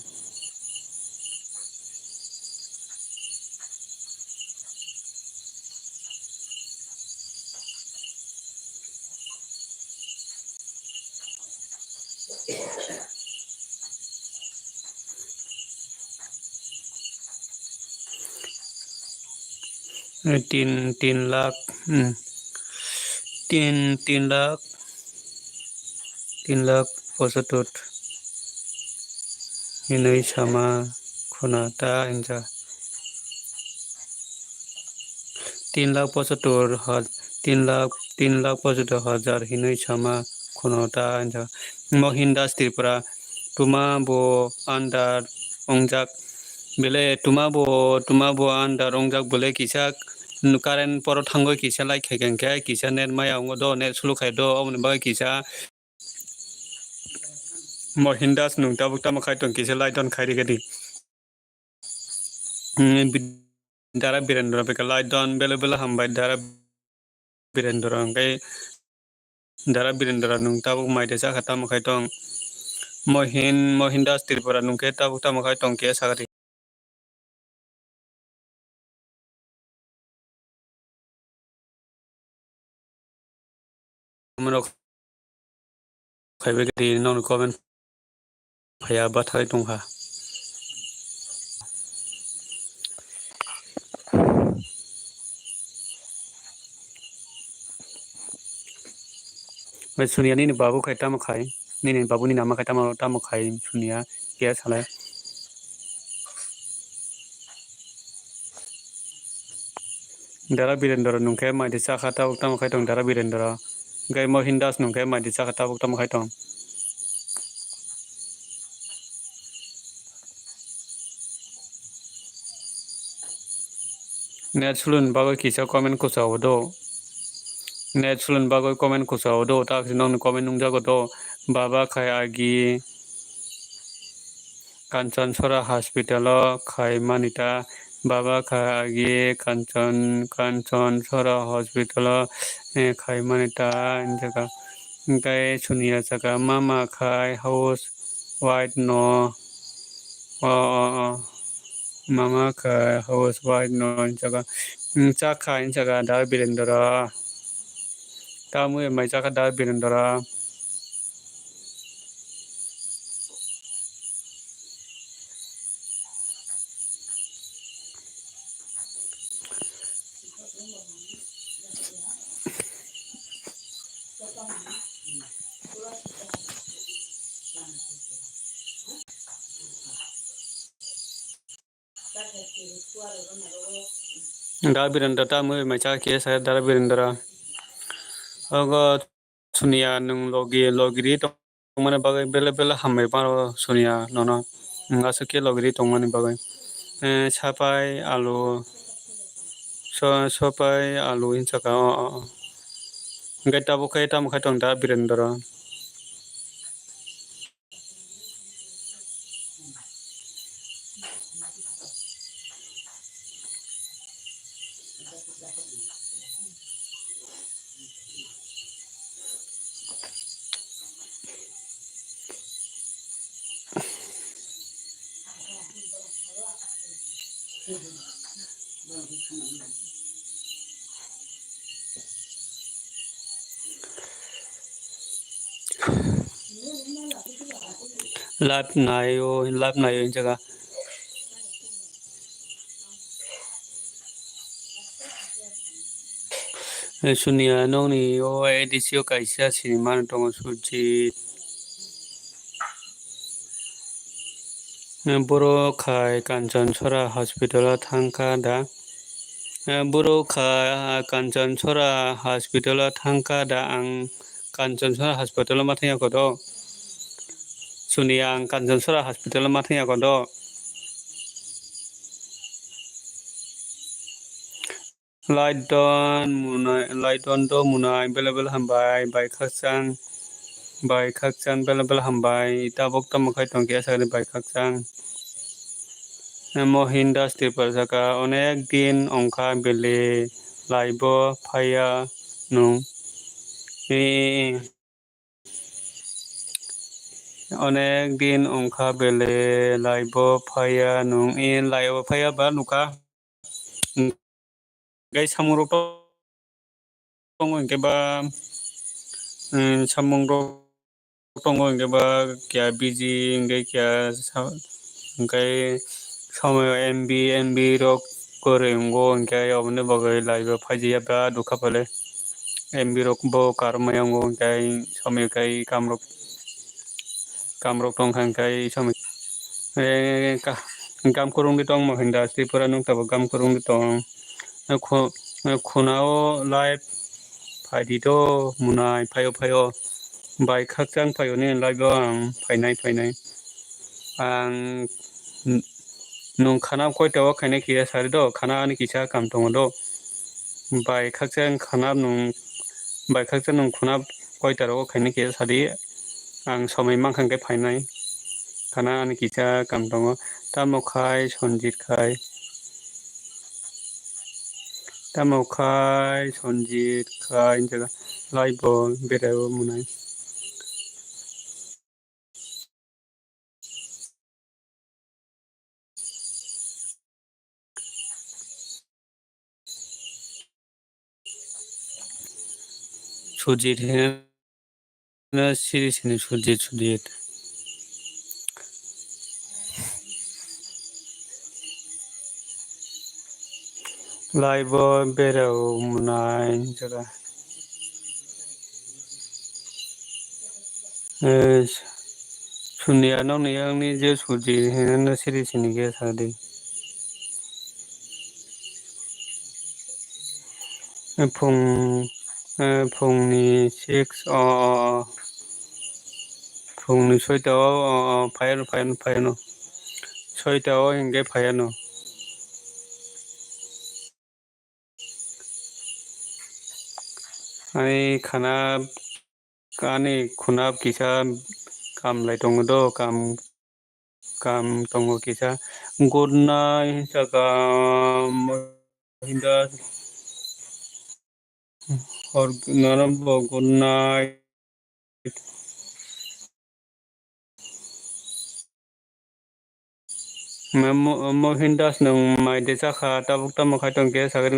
Tin, tin lakh, hmm. Tin, tin lakh, tin lakh pochattor hinwi sama khuna ta hinjak. Tin lakh pochattor ha-, tin lakh, tin lakh pochattor hajar hinwi sama khuna ta hinjak. Mohin Das Tripura, tuma bo andar wngjak bele, tuma bo, tuma bo andar wngjak bele kisa current poro thangwi kisa light khai khe kisa net maya wngo do, net sulu khai do, oboni bagwi kisa Mohin Das nwng tabuk tamo khai tong kisa light on khai rikha di. Hmm, bi-, Dara Birendra beka light on bele bele hambai Dara Birendra hwnkhe Dara Birendra nwng tabuk mai de chakha tamo khai tong. Mohin, Mohin Das Tripura nwng khe tabuk tamo khai tong khe sakha di. Amrok khaibai khe di nokni comment phaiya bathai tongkha. Bai Suniya nini babu khai tamo khai, nini babu ni nama khai tamo, tamo khai Suniya, khe salai. Dara Birendra nwng khe mai de chakha tabuk tamo khai tong Dara Birendra. Gai Mohin Das nwng khe mai de chakha tabuk tamo khai tong. Net sulun bagwi kisa comment kuchao do. Net sulun bagwi comment kuchao do. Tak si nokni comment nungjago do. Baba khai agi Kanchan Sora hospital o khai mani ta. Baba khai agi Kanchan, Kanchan Sora hospital o, eh, khai mani ta. Hinjaka. Hingkai Suniya saka mama khai house white no. O, o, o. Mama khai house white no hinjaka. Hmm, chakha hinjaka da Birendra. Tamwi mai chakha da Birendra. Da Birendra tamwi mai chakha kisa da Birendra. Ogo Suniya nwng logi, logi ri tongmani bagwi bele bele hambai phano Suniya nono. Nwng aswk khe logi ri tongmani bagwi. Eh, sapai alu, so-, sopai alu hinjaka o, o, o. Hingke tabuk khe tamo khai tong da Birendra. Live naio, live naio hinjaka. Eh, Suniya nokni o A D C o kaisa sinimano tongo Sujit. Eh, borok khai Kanchan Sora hospital o thangkha da. Eh, borok khai Kanchan Sora hospital o thangkha da, ang Kanchan Sora hospital o ma thangya kodo. Suniya ang Kanchan Sora hospital o ma thangya kodo. Light don munai, light don do munai, bele bele hambai, bai khakchang, bai khakchang, bele bele hambai, tabok tamo khai tongkhe asakni bai khakchang. Mohin Das Tripura saka, onek din ongkha bele live o phaiya nung. E, e, e. Onek din ongkha bele live o phaiya nung, e, live o phaiya ba nukha. Hingke samung rok tongo hingke ba, eh, samung rok tongo hingke ba keha busy hingke keha sa-, hingke somoyo M B, M B rok kwrwi wngo hingke aboni bagwi live o phaijakya ba dukha pale. M B rok bo karmai wngo, hwnkhe somoi kai kamrok, kamrok tongkha hwnkhe somoi, eh, ka-, gam kwrwngwi tongmo hinda Tripura nukta bo gam kwrwngwi tong. Khu-, khunao live phaidi do mwnai phaio phaio bai khakchang phaio ni live o ang phainai phainai. Ang n-, nwng khana koita o khainai kisa sari do, khana ani kisa kam tongo do. Bai khakchang khana nwng, bai khakchang nwng khuna koita rogo khainai kisa sadi. Ang somoi mankha hwnkhe phainai. Khana ani kisa kam tongo. Tamo khai Sonjit khai. Tamo khai Sonjit khai hwnjago. Live bo berai o mwnai. Sujit hino siri sini Sujit, Sujit. Live o berao mwnai jaga. Eh, Suniya nokni yakni je Suji hinwi siri sini khe sa di. Phung, eh, phungni six, o, o, o. Phungni soita o, o, o, phaiano, phaiano, phaiano. Soita o hinkhe phaiano. Ani khana, ani khuna kisa kam lai tongo do, kam, kam tongo kisa. Good night, saka, Mohindas. Hor, nono bo good night. Mo-, mo-, Mohindas nwng mai de chakha, tabuk tamo khai tong khe sakhe.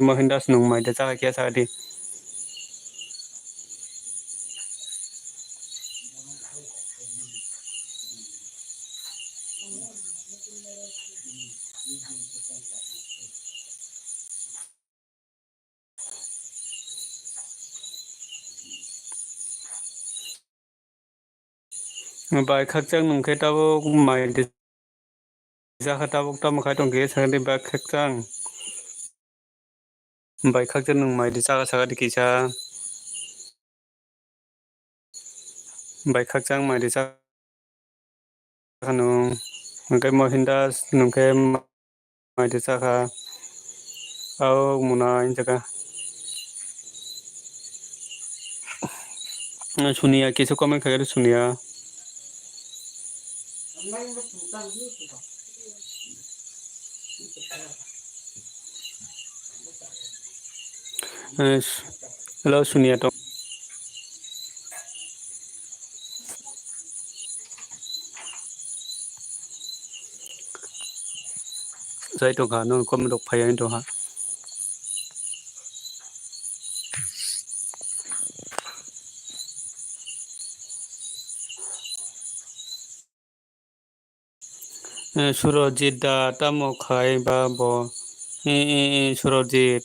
Mohindas nwng mai de chakha khe sakhe di. Bai khakchang nwng khe tabuk mai de chakha, tabuk tamo khai tong khe sakhe di bai khakchang. Bai khakchang nwng mai de chakha sakhe di kisa. Bai khakchang mai de chakha nwng, hwnkhe Mohindas nwng khe mai de chakha. Au muna hinjaka. Suniya kisa comment khai khe suniya. Eh, hello, Suniya tong. Jai tongkha, nung kom rok phai tongkha. Eh, Surojit da tamo khai ba bo? Eh, eh, eh, Surojit.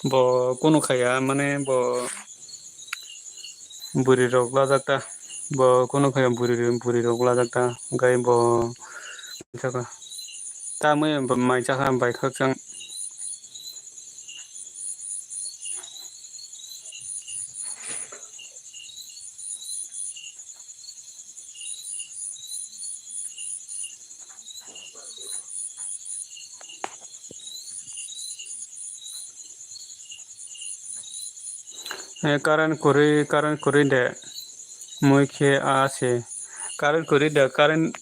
Bo kunu khaya, mane bo bwrwi rok lajak ta. Bo kunu khaya bwrwi, bwrwi rok lajak ta. Hwnkhe bo tamwi mai chakha bai khakchang. Eh, current kwrwi, current kwrwi de. Mui khe a se. Current kwrwi de, current.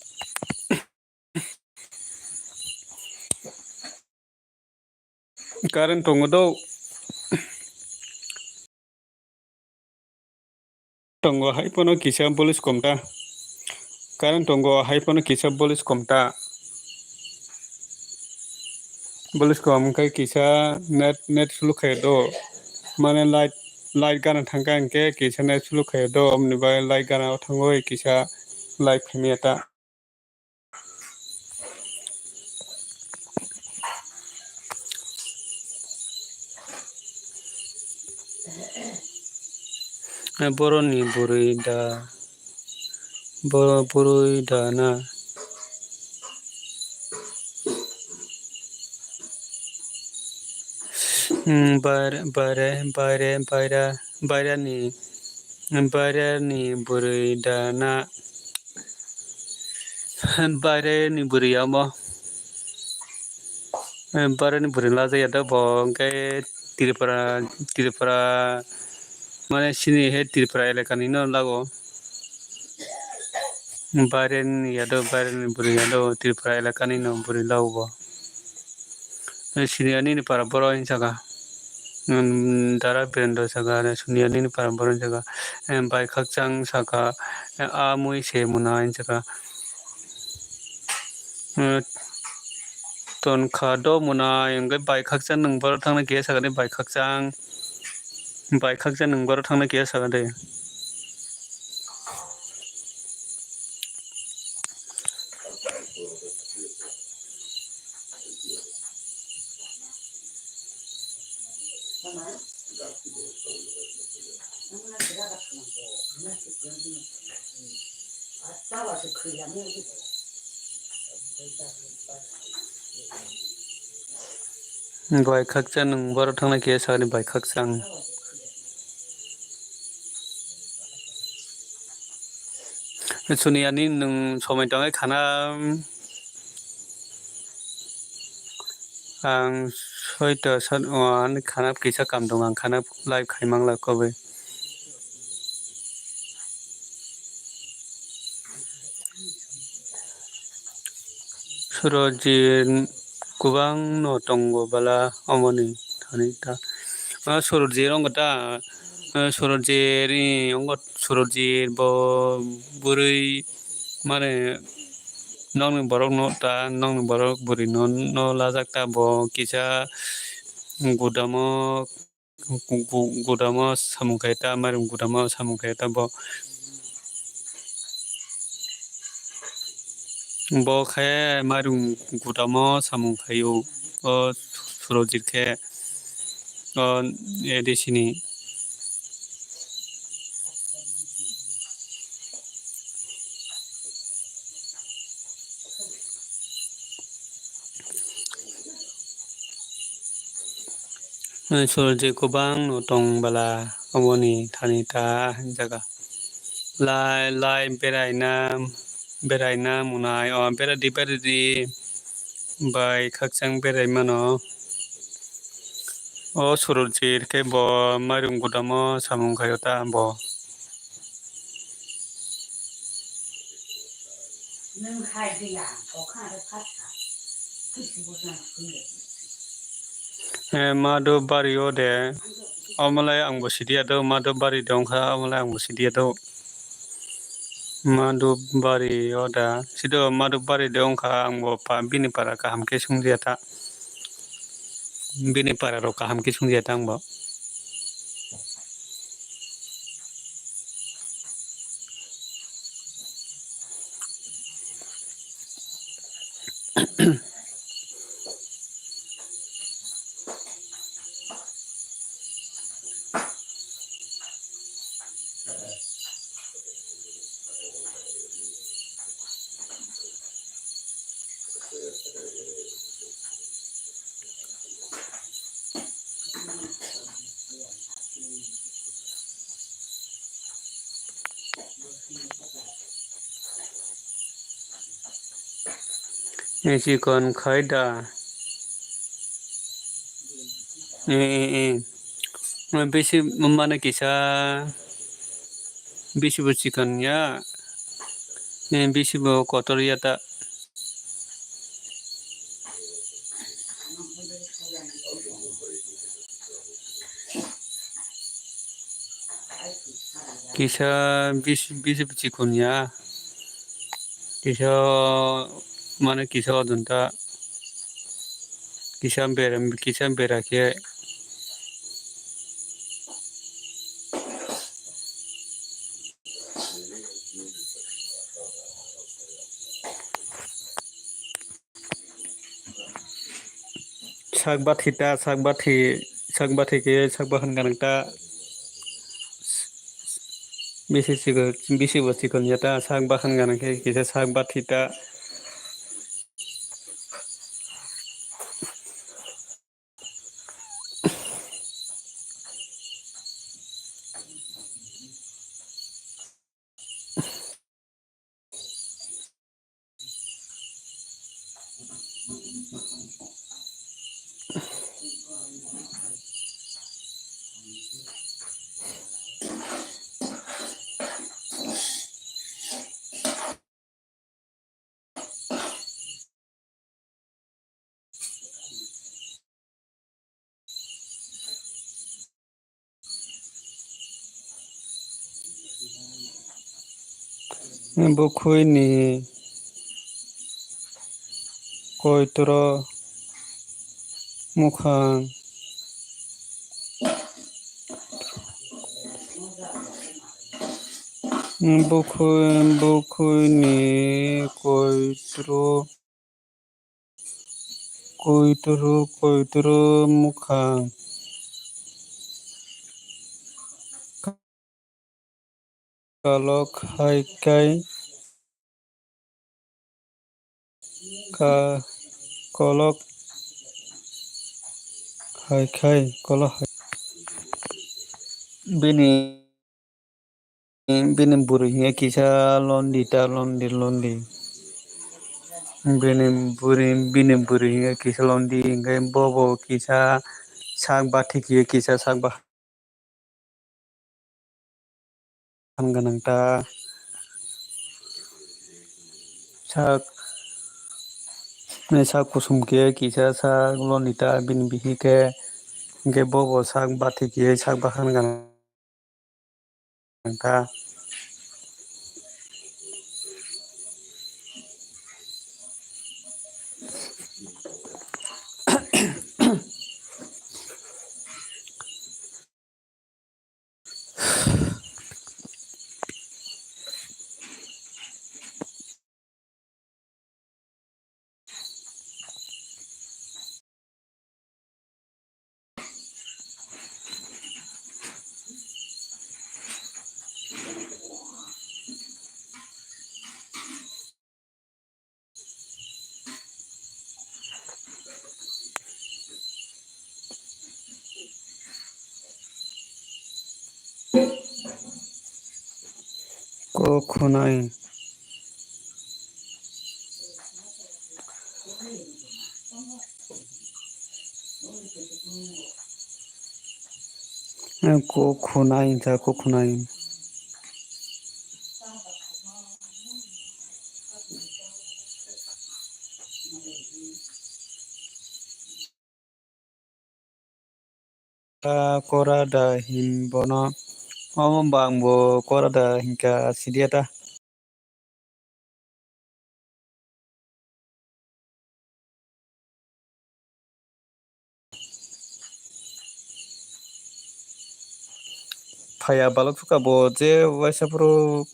Current tongo do. Tongo hai phano kisa bolus kom ta. Current tongo hai phano kisa bolus kom ta. Bolus kom khe kisa net, net sulu khaio do. Mane light, light gana thangkha hinkhe kisa net sulu khaio do. Omni bai light gana o thangwi kisa light khaimaya ta. Boroni bwrwi da, bo-, bwrwi da na? Hmm, baire, baire, baire, baira, bairani, bairani bwrwi da na? Bairani bwrwi amo. Eh, bairani bwrwi lajak ya da bo, hwnkhe Tripura, Tripura, mane sini he Tripura elakani no lago. Bairani ya do, bairani bwrwi ya do, Tripura elakani no bwrwi lago bo. Eh, sini ani ni para boro hinsa kha. Hmm, Dara Birendra saka, Suniya nini para borok saka, em, bai khakchang saka, eh, a mui se muna hinwi saka. Eh, ton kha do muna, hwnkhe bai khakchang nwng borok thangna khe saka de, bai khakchang, bai khakchang nwng borok thangna khe saka de. Bai khakchang nwng borok thangna khe sakni bai khakchang. Suniya ni nwng somoi tongwi khana. Ang soito san o ani khana kisa kam tongo, ang khana live khai mangla kobwi. Surojit kwbangno tongo bwla omoni thani ta. Ah, Surojit wngkha ta, ah, Surojit, eh, wngkha Surojit bo bwrwi mane nokni borokno ta, nokni borok bwrwino, no lajak ta bo kisa gudamo. Gu-, gu-, gudamo samung khai ta, mairum gudamo samung khai ta bo. Bo khe mairum gudamo samung khaio, o Surojit khe, o A D C ni. Surojit kwbangno tong bwla, oboni thani ta jaga. Lai, lai beraina, beraina munai, o beradi, beradi bai khakchang berai mano. O Surojit khe bo mairum gudamo samung khaio ta bo. Eh, Madhub Bari o de, omo lai ang bo sidi ya do, Madhub Bari de wngkha, omo lai ang bo sidi ya do. Madhub Bari o da, sido Madhub Bari de wngkha, ang bo pa-, bini para kaham khe sungdi ya ta. Bini para rok kaham khe sungdi ya ta ang bo. Eh, chikon khai da. Eh, eh, eh. Bisi mane kisa, bisi bo chikon ya. Eh, bisi bo kotor ya ta. Kisa bis-, bisi chikon ya. Kisa mane kisa odon ta. Kisa bera, kisa bera khe. Sak bathi ta, sak bathi, sak bathi khe sak bahan ganang ta. Bisi chikon, bisi bo chikon ya ta, sak bahan gana khe kisa sak bathi ta. Bukhui ni koitro mukhang. Bukhui, bukhui ni koitro, koitro, koitro mukhang. Kolok hai kai. Ka-, kolok hai khai, kolok hai. Bini, bini bwrwi hinkhe kisa londi ta, londi, londi. Bini bwrwi, bini bwrwi hinkhe kisa londi, hinkhe bobo kisa sak bathi khe kisa sak ba-, Ang gwnang ta sak, sak kuchum khe kisa sak londi ta bini bihi khe, hinkhe bobo sak bathi khe sak bahan gwnang ta. Kok khunai. Kok khunai, ja kok khunai. Ta kora da hin bono. Omo bang bo kora da hinka sidia ta. Phaiya balok suka bo je waisa phuru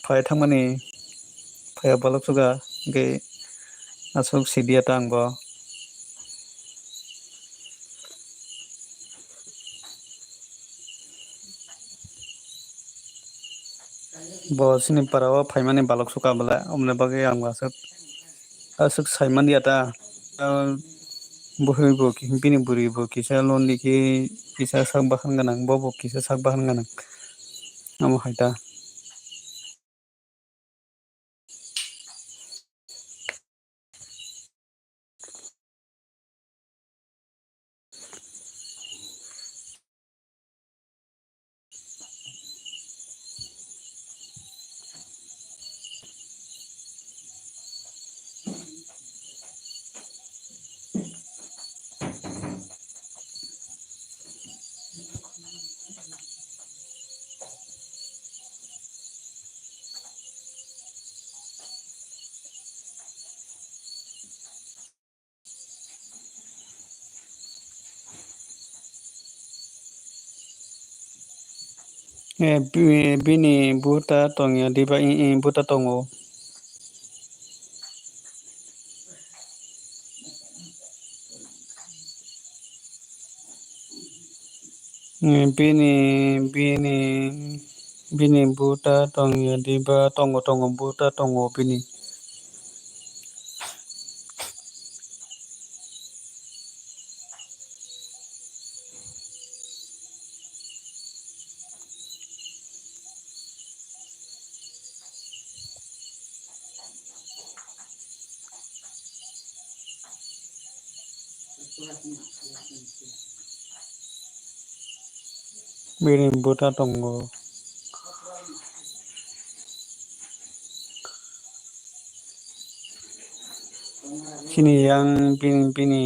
phai thangmani phaiya balok suka hingke aswk sidiya ta ang bo. Bo chini para o phaimani balok suka bwle, omoni bagwi ang bo aswk, aswk sai man ya ta. Ah, bwrwi bo, bini bwrwi bo kisa londi khe kisa sak bahan gwnang, bo bo kisa sak bahan gwnang. Omo hai ta. Eh, bi-, bini buta tongya diba? I, i, buta tongo. Eh, bini, bini, Bini buta tongya diba? Tongo, tongo, buta tongo bini. Bini buta tongo. Chini yang bini, bini,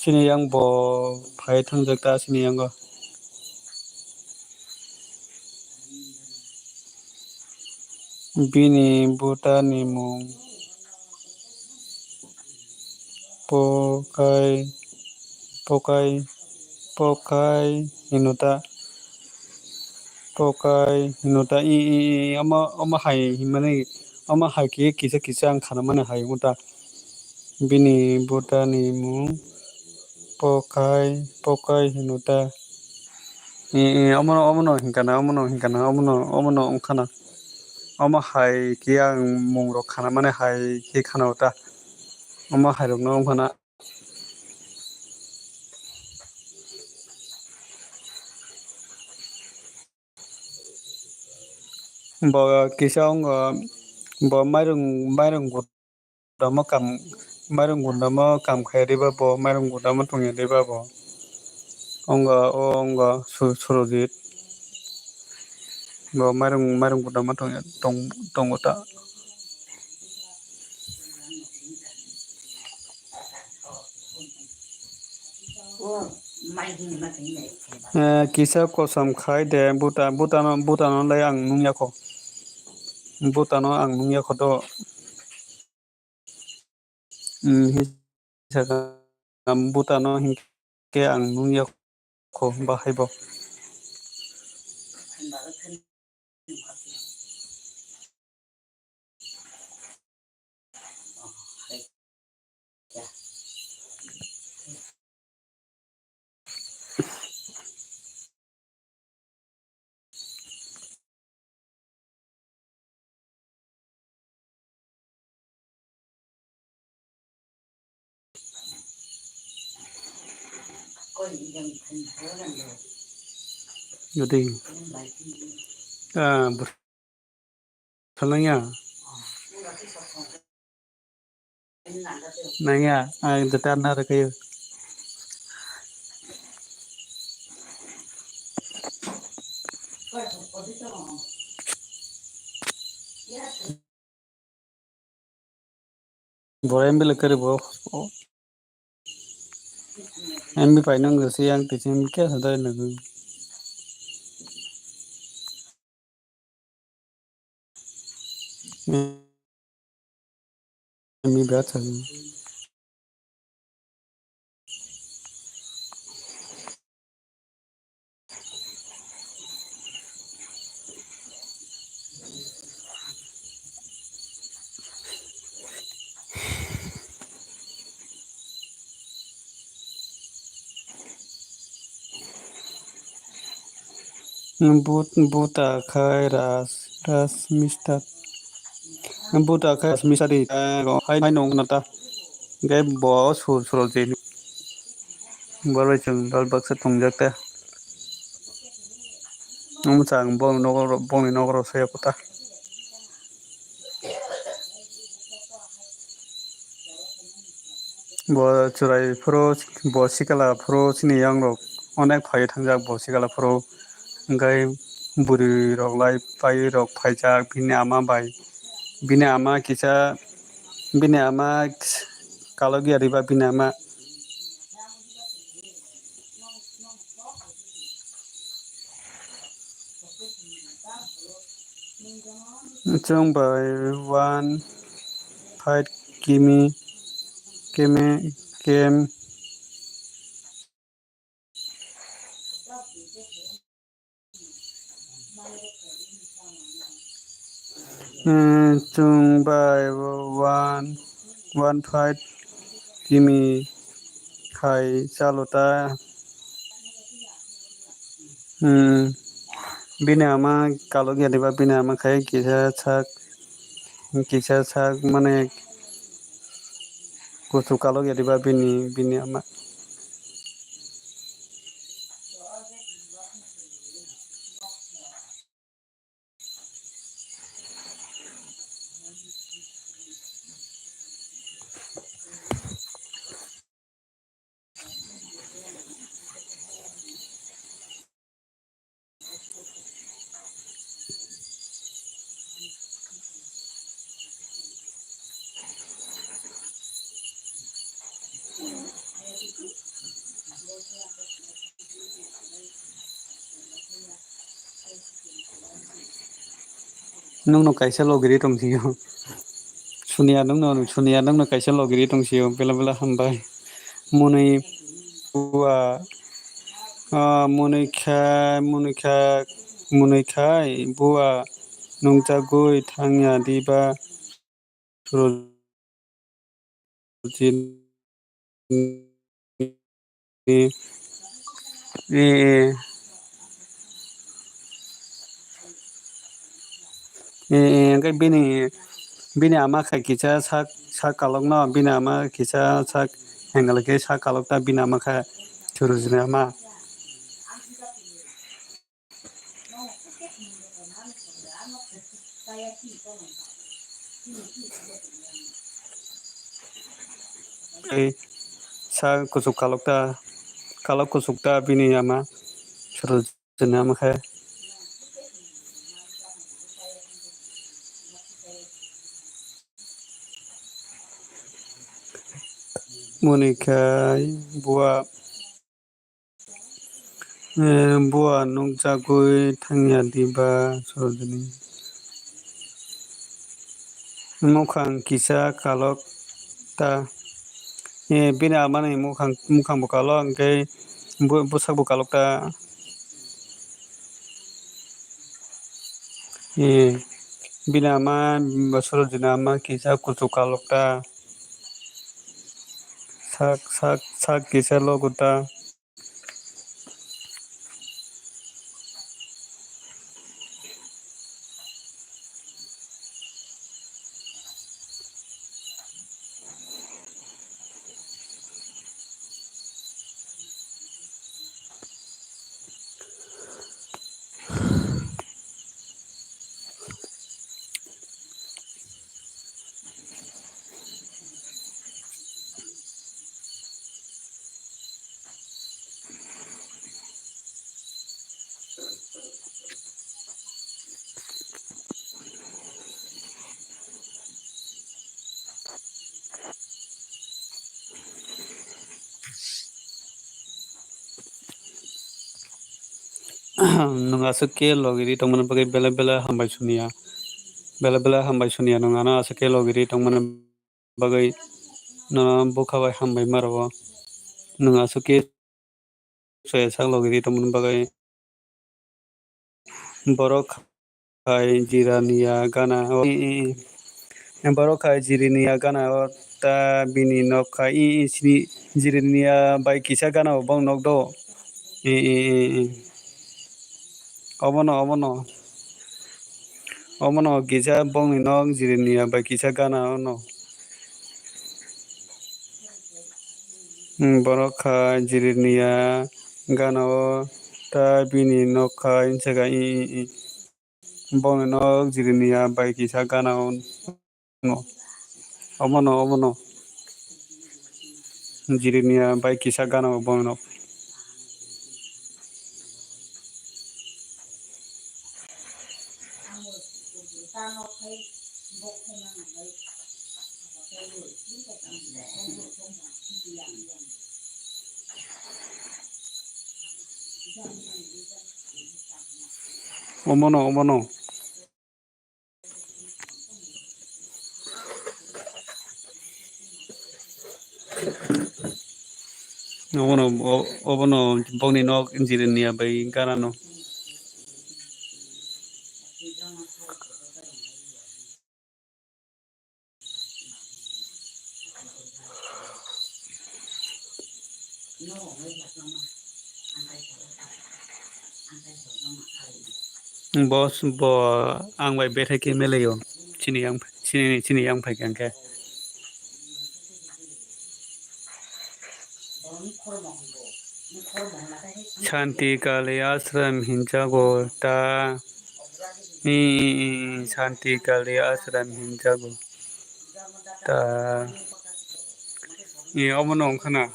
chini yang bo phai thangjakta chini yango. Bini buta ni mung Pokai, Pokai, Pokai hino ta. Pokai hino ta. I, i, i, omo, omo hai hinmani, omo hai khe kisa kisa ang khana mani hai wngta. Bini buta ni mung Pokai, Pokai hino ta. I, i, omono, omono hinkana, omono hinkana, omono, omono wngkhana. Omo hai khe ang mung rok khana mani hai khe khana wngta. Omo hai rok no wngkhana. Bo kisa wngkha, bo mairung, mairung gundamo kam, mairung gundamo kam khai riba bo, mairung gundamo tongya riba bo. Wngkha o wngkha Su-, Surojit. Bo mairung, mairung gundamo tongya, tong-, tongo ta. Eh, kisa kosom khai de, buta, butano, butano lai ang nung yakho. Butano ang nung yakho do. Hmm, hi saka, butano hinkhe ang nung yakho bahai bo. Jadi, ah, Salangya. Nangya, ang data na rekayo. Bora M B le kari bo. M B painang gasi yang tiching kya sadai nagu. M B biya chang. But, buta khai Raj, Raj Mister. Buta khai Raj Mister di, eh, hai, hai nong nata. Gai bo sur sur je. Bor bai chwng dol baksa tongjak ta. Omo chang bongni nogo, bongni nogo rw saya kota. Bo churai phuru, bo sikala phuru chini yang rok onek phai thangjak bo sikala phuru. Hwnkhe bwrwi rok lai pai rok phaijak bini ama bai. Bini ama kisa, bini ama kalogia riba bini ama. Chwng bai one five kimi, kimi, kem. Eh, chwng bai one, one five kimi khai chalo ta. Hmm. Bini ama kalok ya diba, bini ama khai kisa sak, kisa sak mane kuchuk kalok ya diba bini, bini ama. Nwngno kaisa logiri tong sio. Suniya nwngno, suniya nwngno kaisa logiri tong sio. Bela bela hambai. Mwnwi bua, ah, mwnwi kha, mwnwi kha, mwnwi khai bua nungjagwi thangya diba? Surojini. Eh, eh. Eh, eh, hwnkhe bini, bini ama kha kisa sak, sak kalokno, bini ama kisa sak angle khe sak kalok ta, bini ama kha Surojini ama. Tei sa kuchuk kalok ta, kalok kuchuk ta bini ama Surojini ama khe. Mwnwi khai bua. Eh, bua nukjagwi thangya diba Surojini? Mukhang kisa kalok ta. Eh, bini amani mukhang, mukhang bo kalok, hwnkhe bu-, bwsak bo kalok ta. Eh, bini ama, Surojini ama kisa kuchuk kalok ta. Sak, sak, sak kisa logo ta. Nwng aswk khe logiri tongmani bagwi belai belai hambai suniya. Belai belai hambai suniya nwng ano aswk khe logiri tongmani bagwi nono bwkha bai hambai ma rwo. Nwng aswk khe soya sak logiri tongmani bagwi. Borok khai jiraniya gana o, i, i, i. Borok khai jiriniya gana o ta bini nok khai i, i, sini jiriniya bai kisa gana o bong nok do. I, i, i, i. Obono, obono. Obono kisa bongni nok jiriniya bai kisa gana ono. Hmm, borok khai jiriniya gana o ta bini nok khai saka i, i, i. Bongni nok jiriniya bai kisa gana o. No. Omono, omono. Jiriniya bai kisa gana o bongno. Omono, omono. Obono, o-, obono bokni nok jiriniya bai ganano. Boss bo ang bai bethai khe melaio. Chini yang, chini, chini yang phai khe hwnkhe. Shanti Kali Ashram hinjago ta. Ni Shanti Kali Ashram hinjago ta. Ni omo no wngkha na.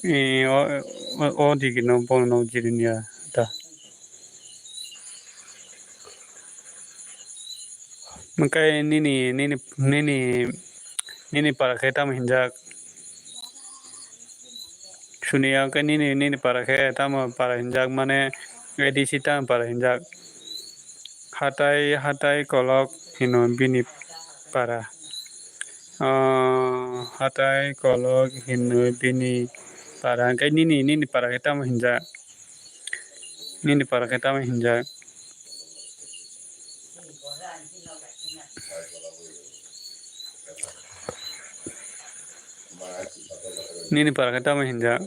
Eh, o, o, o digi no bono no jirinya da. Makai nini, nini, nini, nini para khe tamo hinjak? Suniya khe nini, nini para khe tamo para hinjak mane A D C tamo para hinjak? Hatai, hatai kolok hino bini para. Ah, hatai kolok hinwi bini para. Hwnkhe nini, nini para khe tamo hinjak? Nini para khe tamo hinjak? Nini para khe tamo hinjak?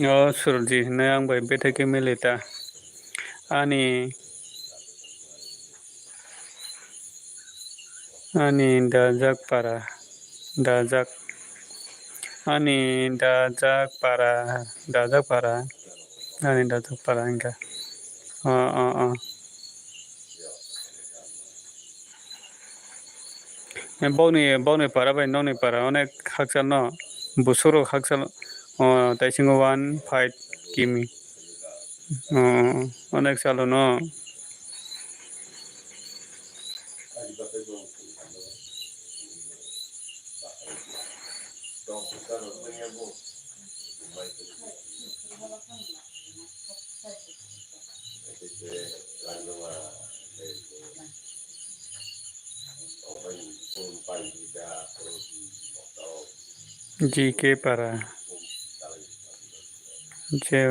O Surji hinwi ang bai bethai khe mili ta. Ani, ani dajak para, dajak. Ani dajak para, dajak para. Ani dajak para wngkha. O, o, o. Bokni, bokni para bai nokni para onek hakchal no, busurok hakchal, o, taisingo one five kimi. O, onek chalo no. J K para. J,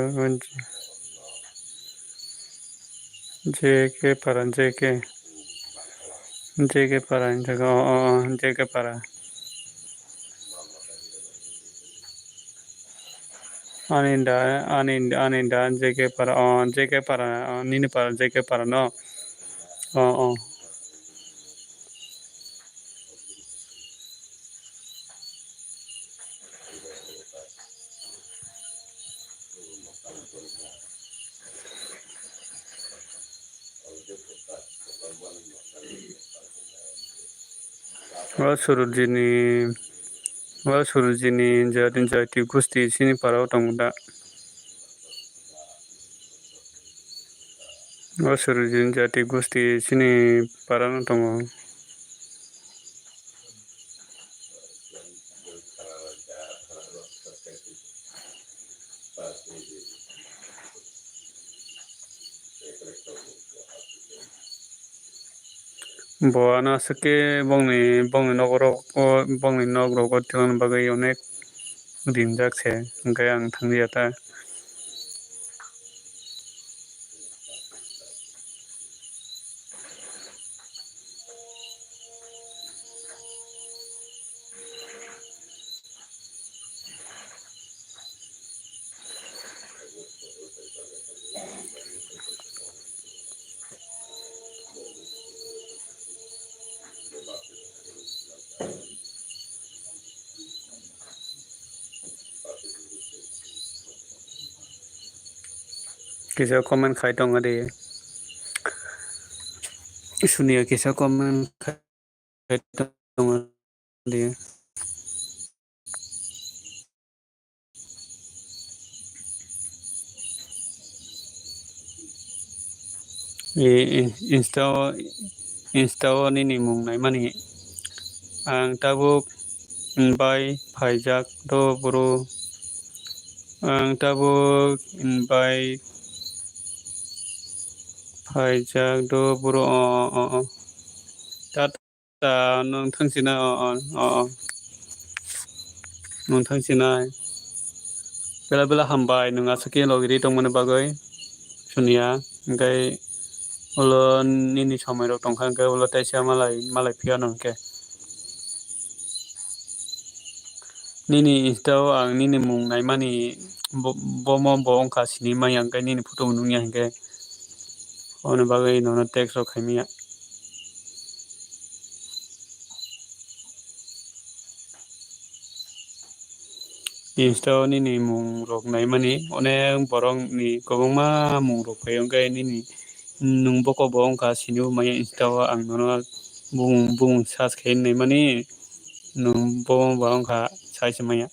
J K para, J K. J K para, J K, o, o, o, J K para. Ani da, ani, ani da, J K para, o, J K para, o, nini para, J K para no. O, o. O Surujini, o Surujini jati, jati gusti chini para o tongo da? O Surujini jati gusti chini para no tongo. Bo ano aswk khe bongni, bongni nok rok o, bongni nok rogo twlangna bagwi onek ringjak se, hwnkhe ang thanglia ta. Kisa comment khai tong di. Suniya kisa comment khai tong di. I, i, insta o, insta o nini mung naimani. Ang tabuk bai phaijak do bro. Ang tabuk bai phaijak do bro. O, o, o, o. Tat- Ta nwng thang sina, o, o, o, o. Nwng thang sina. Bela bela hambai, nwng aswk khe logi ri tongmani bagwi. Suniya, hwnkhe Ulo nini somoi rok tongkha hwnkhe ulo teisa malai, malai phiyano hwnkhe. Nini Insta o ang nini mung naimani bo-, bomo bo wngkha sini manya hwnkhe nini photo bo nukya hwnkhe. Aboni bagwi nono text rok khaimaya. Insta o nini mung rok naimani onek borok ni kwbangma mung rok phai hwnkhe nini nwng boko bo wngkha sini bo manya Insta o ang nono bumung bumung search khai naimani nwng bo bo wngkha sai se manya.